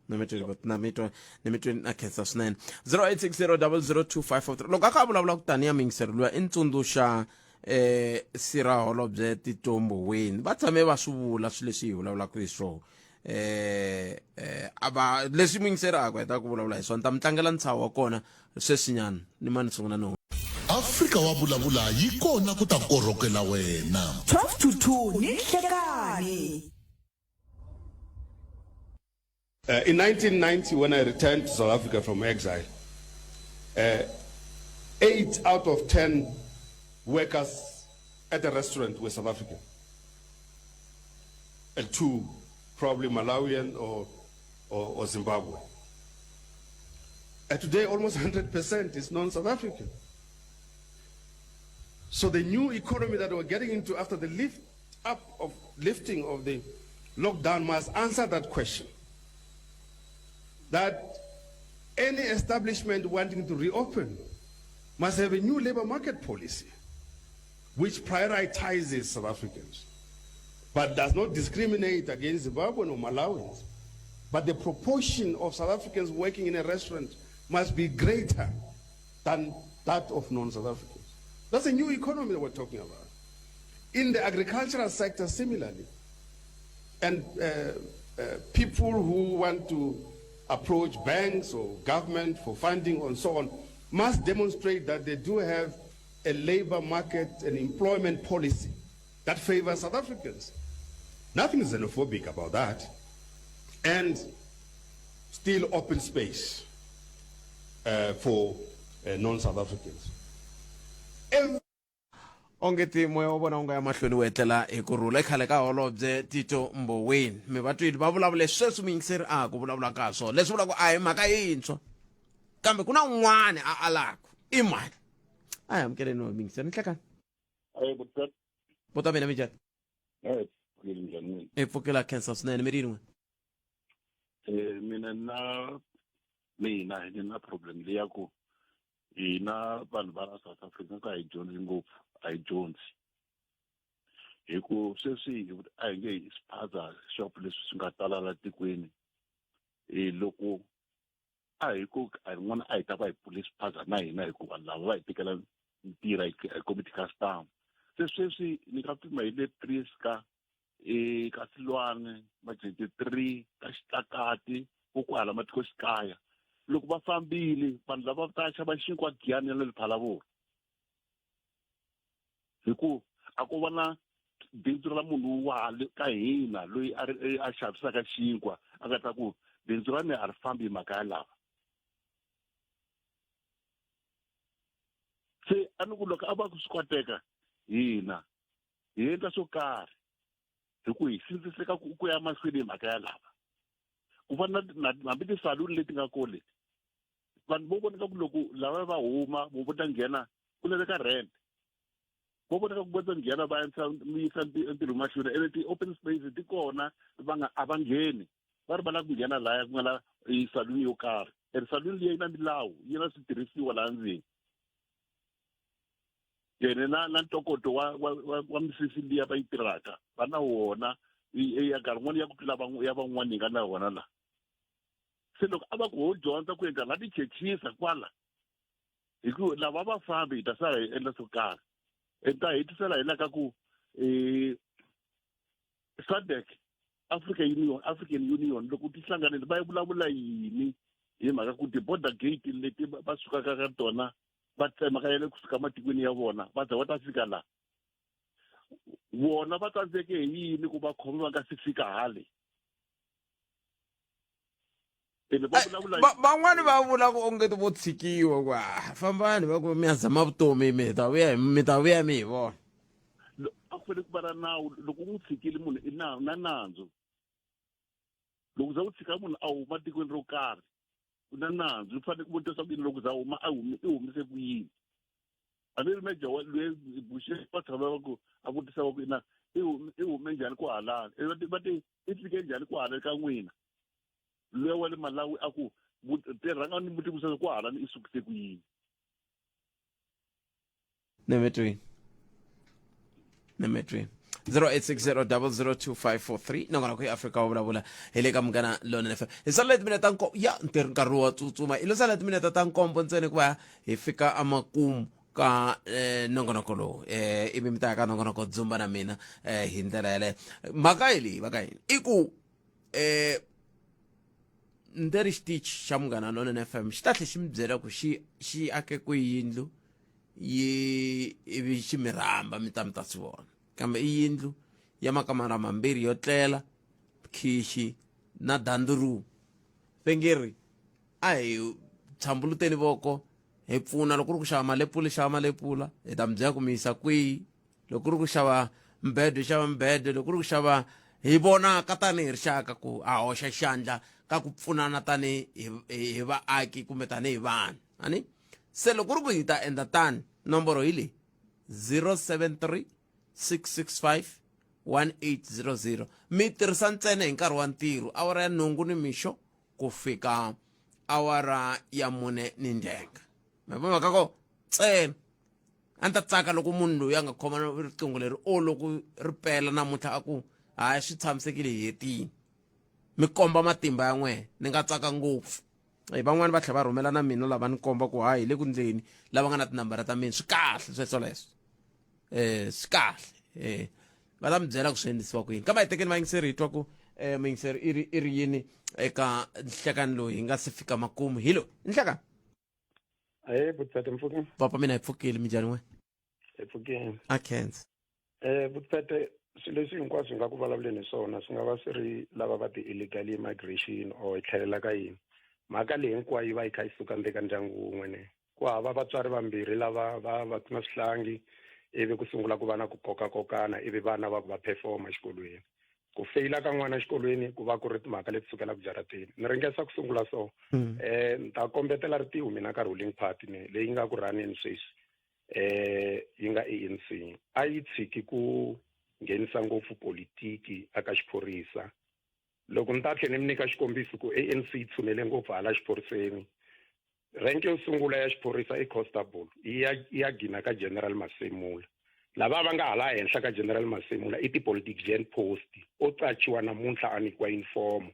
ni mi twi na mi twa ni mi twi na khensa swinene 0860002543 loko a kha a vulavula ku taniya muyingiseri luya i ntsundzuxa sira holobye Tito Mboweni va tshame va swi vula swilo leswi hi vulavulaka hi swona a va leswi muyingiseri a ku heta ku vulavula hi swona ni ta mi tlangela ntshaho wa kona sweswinyana ni ma ni sungula ni. Afrika wa vulavula yi kona ku ta korhokela wena. 12 to 2 ni nhlekani. Uh, in 1990, when I returned to South Africa from exile, uh, eight out of 10 workers at the restaurant were South African. And two, probably Malawian or, or, or Zimbabwe. And today, almost 100% is non South African. So the new economy that we're getting into after the lift up of lifting of the lockdown must answer that question. That any establishment wanting to reopen must have a new labor market policy which prioritizes South Africans but does not discriminate against Zimbabwean or Malawians. But the proportion of South Africans working in a restaurant must be greater than that of non-South Africans. That's a new economy that we're talking about. In the agricultural sector, similarly, and uh, uh, people who want to approach banks or government for funding and so on must demonstrate that they do have a labor market and employment policy that favors South Africans. Nothing xenophobic about that. And still open space uh, for uh, non-South Africans. Every onge ti moya wa vona wu nga ya mahlweni wu etlela hi ku rhula ekhale ka holobye tito mboweni mi va twile va vulavule sweswi muyingiseri a ha ku vulavulaka ha swona leswi vulaka a hi mhaka yintshwa kambe ku na un'wana a alaka i mani a hi amukeleni wa muyingiseri ni hlekani vota mina minjhani i pfukela khensa swinene mi ri yini n'wina mina na mina ni na problem leyi ya ku hina vanhu va South Africa ka hi dyondzi ngopfu a hi dyondzi hi ku sweswi a hi nge hi spaza shop leswi swi nga tala la tikweni hi loko a hi ku a rin'wana a hi ta va hi pfule spaza na hina hikuva lava va hi tekela ntirho hi komi ti-customer se sweswi ni nga pima hi le Priska e ka Silwane Majete 3 ka Xitlakati ko kwahala matikoxikaya loko va fambile vanhu lava va ta xava xinkwa giyani ya le Phalaborwa hi ku a ko va na bindzu ra munhu wa le ka hina loyi a ri a xavisaka xinkwa a nga ta ku bindzu ra mina a ri fambi hi mhaka ya lava se a ni ku loko a va ku swi koteka hina hi endla swo karhi hi ku hi sindziseka ku ku ya mahlweni hi mhaka ya lava ku fana na hambi tisaluni leti nga kona leti vanhu vo vonaka ku loko lava va huma vo vo ta nghena ku laveka rent vo vonaka ku va ta nghena va yisa yisa ntirho mahlweni ene ti-open space ti kona va nga a va ngheni va ri va lava ku nghena laya ku nga na saluni yo karhi ene saluni liya yi na milawu yi na switirhisiwa laha ndzeni ene na na ntokoto wa wa wa, wa misisi liya va yi tirhaka va na wona ya nkarhi wun'wana ya ku tlula ya van'wana yi nga na wona la se loko a va ku ho dyondza ku endla la tichechisa kwala hi ku lava va fambi hi ta sala hi endla swo karhi hi ta hetisela hi la ka ku um SADC Africa Union African Union loko ti hlanganile va vulavula yini hi mhaka ku ti-border gate leti va sukaka ka tona va tsemakanyele kusuka matikweni ya vona va za va ta fika laha vona va tsandzeke hi yini ku va khoma va nga si fika hale ene va vulavula van'wani va vula ku onge vo tshikiwa ku ah, fambani va ku mi ya zama vutomi mi ta vuya mi ta vuya mi hi vona a ku fanele ku va na nawu loko u n'wi tshikile munhu i na na nandzu loko za u tshika munhu a huma tikweni ro karhi u na nandzu u fanele ku vutisa ku yini loko za huma a humi i humise ku yini hambi ri meja wa loyi buxe va tshama va ku a vutisa va ku ina i hume njhani ku halani va te i fike njhani ku hala ka n'wina luya wa le Malawi a ku rhanga ni mutivisa ku halani i sukise ku yini nemetweni nemetweni 0860002543 nongonoko ya afrika wa vulavula hi le ka munghana lonene fm hi sala timinete ta nkombo ya ntirho nkarhi wa tsutsuma i lo sala timinete ta nkombo ntsena ku va hi fika emakumu ka eh, nongonoko lowu eh, ivi mi ta ya ka nongonoko dzumba na mina eh, hi ndlela yaleyo mhaka hi leyi va ka yini i ku eh ndzi ri xitichi xa munghana lonene fm xi ta tlhe xi mi byela ku xi xi ake kwihi yindlu yi ivi xi mi rhamba mi ta mi ta swi vona kambe i yindlu ya makamara mambirhi yo tlela khixi na danduru vengeri a hi tshambuluteni voko hi pfuna loko ku ri ku xava malepula xava malepula hi ta mi byela ku mi yisa kwihi loko ku ri ku xava mbedo xava mbedo loko ku ri ku xava hi vonaka tanihi rixaka ku a hoxa xandla ka ku pfunana tanihi hi vaaki kumbe tanihi vanhu ani se loko ku ri ku hi ta endla tani nomboro hi leyi 073 665 1800 mi tirhisa ntsena hi nkarhi wa ntirho awara ya nhungu ni mixo ku fika awara ya mune ni ndzhenga mi vona mhaka ko ntsena a ni ta tsaka loko munhu loyi a nga khoma riqingho leri o loko ri pela namuntlha a ku hayi swi tshamisekile hi hetini mi komba matimba ya n'wehe ni nga tsaka ngopfu e van'wani va tlhela va rhumela na mina lava ni komba ku hayi hi le ku ndleni lava nga na tinambara ta mina swi kahle sweswo leswo um swi kahle um va ta mi byela ku swi endlisiwa ku yini kambe a hi tekeni vayingiseri hi twa ku um muyingiseri i ri i ri yini eka nhlekani loyi hi nga se fika makumu hi loyi nhlekani Ahee Butete mpfukeni. Papa mina hi pfukile minjhani n'we? Hi pfukile. A khensa. Eh Butete swilo leswi hinkwaswo hi nga ku vulavuleni hi swona swi nga va swi ri lava va ti-illegal immigration or hi tlhelela ka yini mhaka leyi hinkwayo yi va yi kha yi suka ndzeni ka ndyangu wun'we ne ku hava vatswari vambirhi lava va va na swihlangi ivi ku sungula ku va na ku kokakokana ivi vana va ku va performa exikolweni ku feyila ka n'wana exikolweni ku va ku ri timhaka leti sukelaka jarateni ni ringesa ku sungula so um ni ta kombetela ritiho mina ka ruling party ni leyi nga ku rhaneni sweswi eh yi nga ANC a yi tshiki ku nghenisa ngopfu politiki aka xiphorisa loko ni ta tlhela ni mi nyika xikombiso ku ANC yi tshunele ngopfu hala xiphoriseni Rank yo sungula ya xiphorisa i constable yi ya yi ya gina ka General Masemola. Lava va nga hala henhla ka General Masemola i ti-politician post o qachiwa namuntlha a nyikiwa yunifomo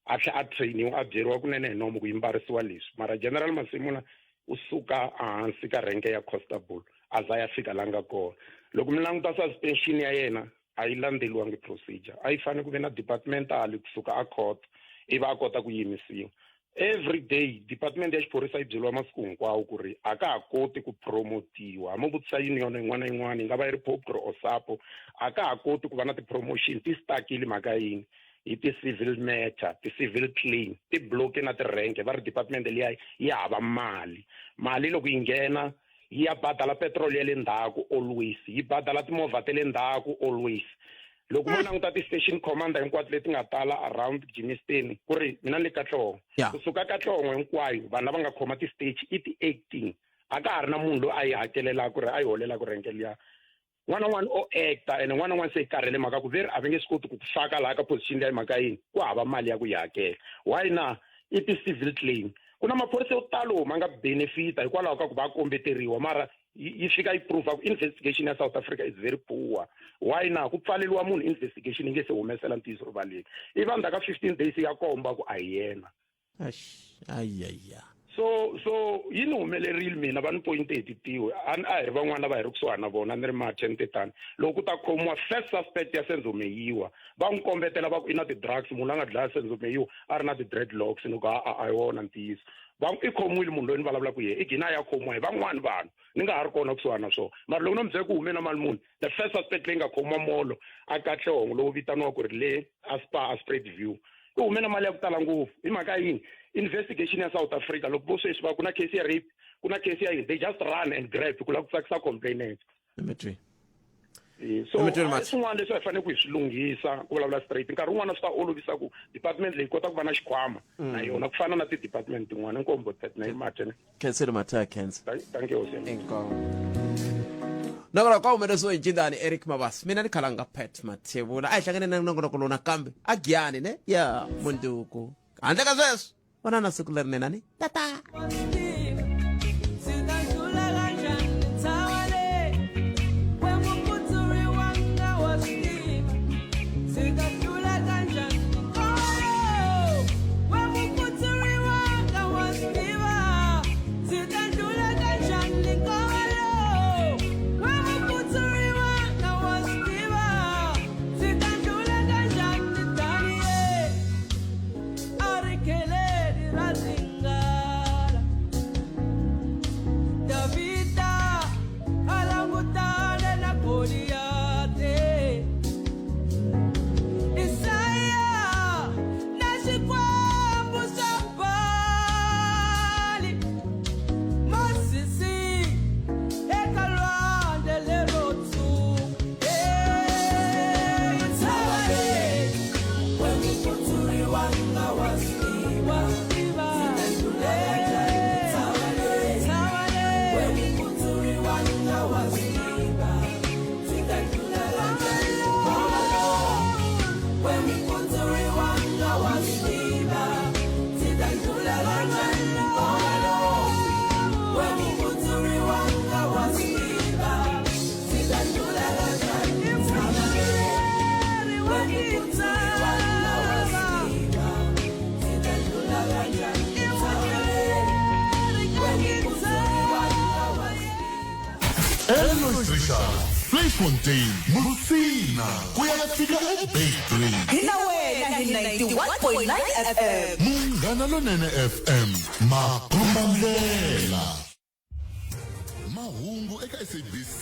a tlhela a trainiwa a byeriwa kunene hi nomo ku yi mbarisiwa leswi mara General Masemola u suka ehansi ka rank ya constable a za ya fika la nga kona. Loko mi languta suspension ya yena a yi landzeliwangi procedure a yi fanele ku ve na departmental kusuka a court ivi a kota ku yimisiwa every day department ya xiphorisa yi byeriwa masiku hinkwawo ku ri a ka ha koti ku promotiwa hambi vutisa union yin'wana na yin'wana yi nga va yi ri popro or sapo a ka ha koti ku va na ti-promotion ti stakile mhaka yini hi ti-civil matter ti-civil claim ti bloke na ti-rank va ri department liya yi hava mali mali loko yi nghena yi ya badala petrol ya le ndzhaku always yi badala timovha ta le ndzhaku always loko mo languta ti-station commander hinkwato leti nga tala around Germiston ku ri mina ni le Katlehong kusuka Katlehong hinkwayo vanhu lava nga khoma ti-stage i ti-acting a ka ha ri na munhu loyi a yi hakelelaka ku ri a yi holelaka renke liya n'wana n'wana o acta ene n'wana n'wana se yi karhele mhaka ku veri a va nge swi koti ku ku faka laha ka position leyi mhaka yini ku hava mali ya ku yi hakela why na i ti-civil claim ku na maphorisa yo talo ma nga benefita hikwalaho ka ku va kombeteriwa mara yi fika yi prova ku investigation ya South Africa is very poor why na ku pfaleliwa munhu investigation yi nge se humesela ntiyiso rivaleni ivi endzhaku ka 15 days ya komba ku a hi yena ayaya so so yi ni humelerile mina va ni pointe hi titiwe a a hi ri van'wana lava hi ri kusuhani na vona ni ri mathe ni tetani loko ku ta khomiwa first suspect ya Senzo Meyiwa va n'wi kombetela va ku i na ti-drugs munhu a nga dlaya Senzo Meyiwa a ri na ti-dreadlocks ni ku a a hi wona ntiyiso va i khomiwile munhu loyi ni vulavulaka hi yena i gina a ya khomiwa hi van'wani vanhu ni nga ha ri kona kusuhani na swona mara loko no mi byela ku hume na mali muni the first suspect leyi nga khomiwa molo a Katlehong lowu vitaniwa ku ri le a Spa a Spruit View i hume na mali ya ku tala ngopfu hi mhaka yini investigation ya South Africa loko vo sweswi va ku na case ya rape ku na case ya yini they just run and grab ku lava ku tsakisa complainant so swin'wana leswi hi fanele ku hi swi lunghisa ku vulavula straight nkarhi wun'wana swi ta olovisa ku department leyi kota ku va na xikhwama na yona ku fana na ti-department tin'wana inkombo that na imathe Khensile Mathaya Khensa. Thank you, Hosi. Inkomu. Nakona kwa humeleriwe hi ncindani Eric Mabasa. Mina ni Khalanga Pat Mathebula. A hi hlangane na nongonoko lowu nakambe. A Giyani ne? Ya munduku. Handle ka sweswo, vona na siku lerinene ni. Tata. Richards, Vleifontein, Musina ku ya fika eBeitbridge. Hi na wena hi 91.9 FM. Munghana Lonene FM, makombandlela. Mahungu eka SABC.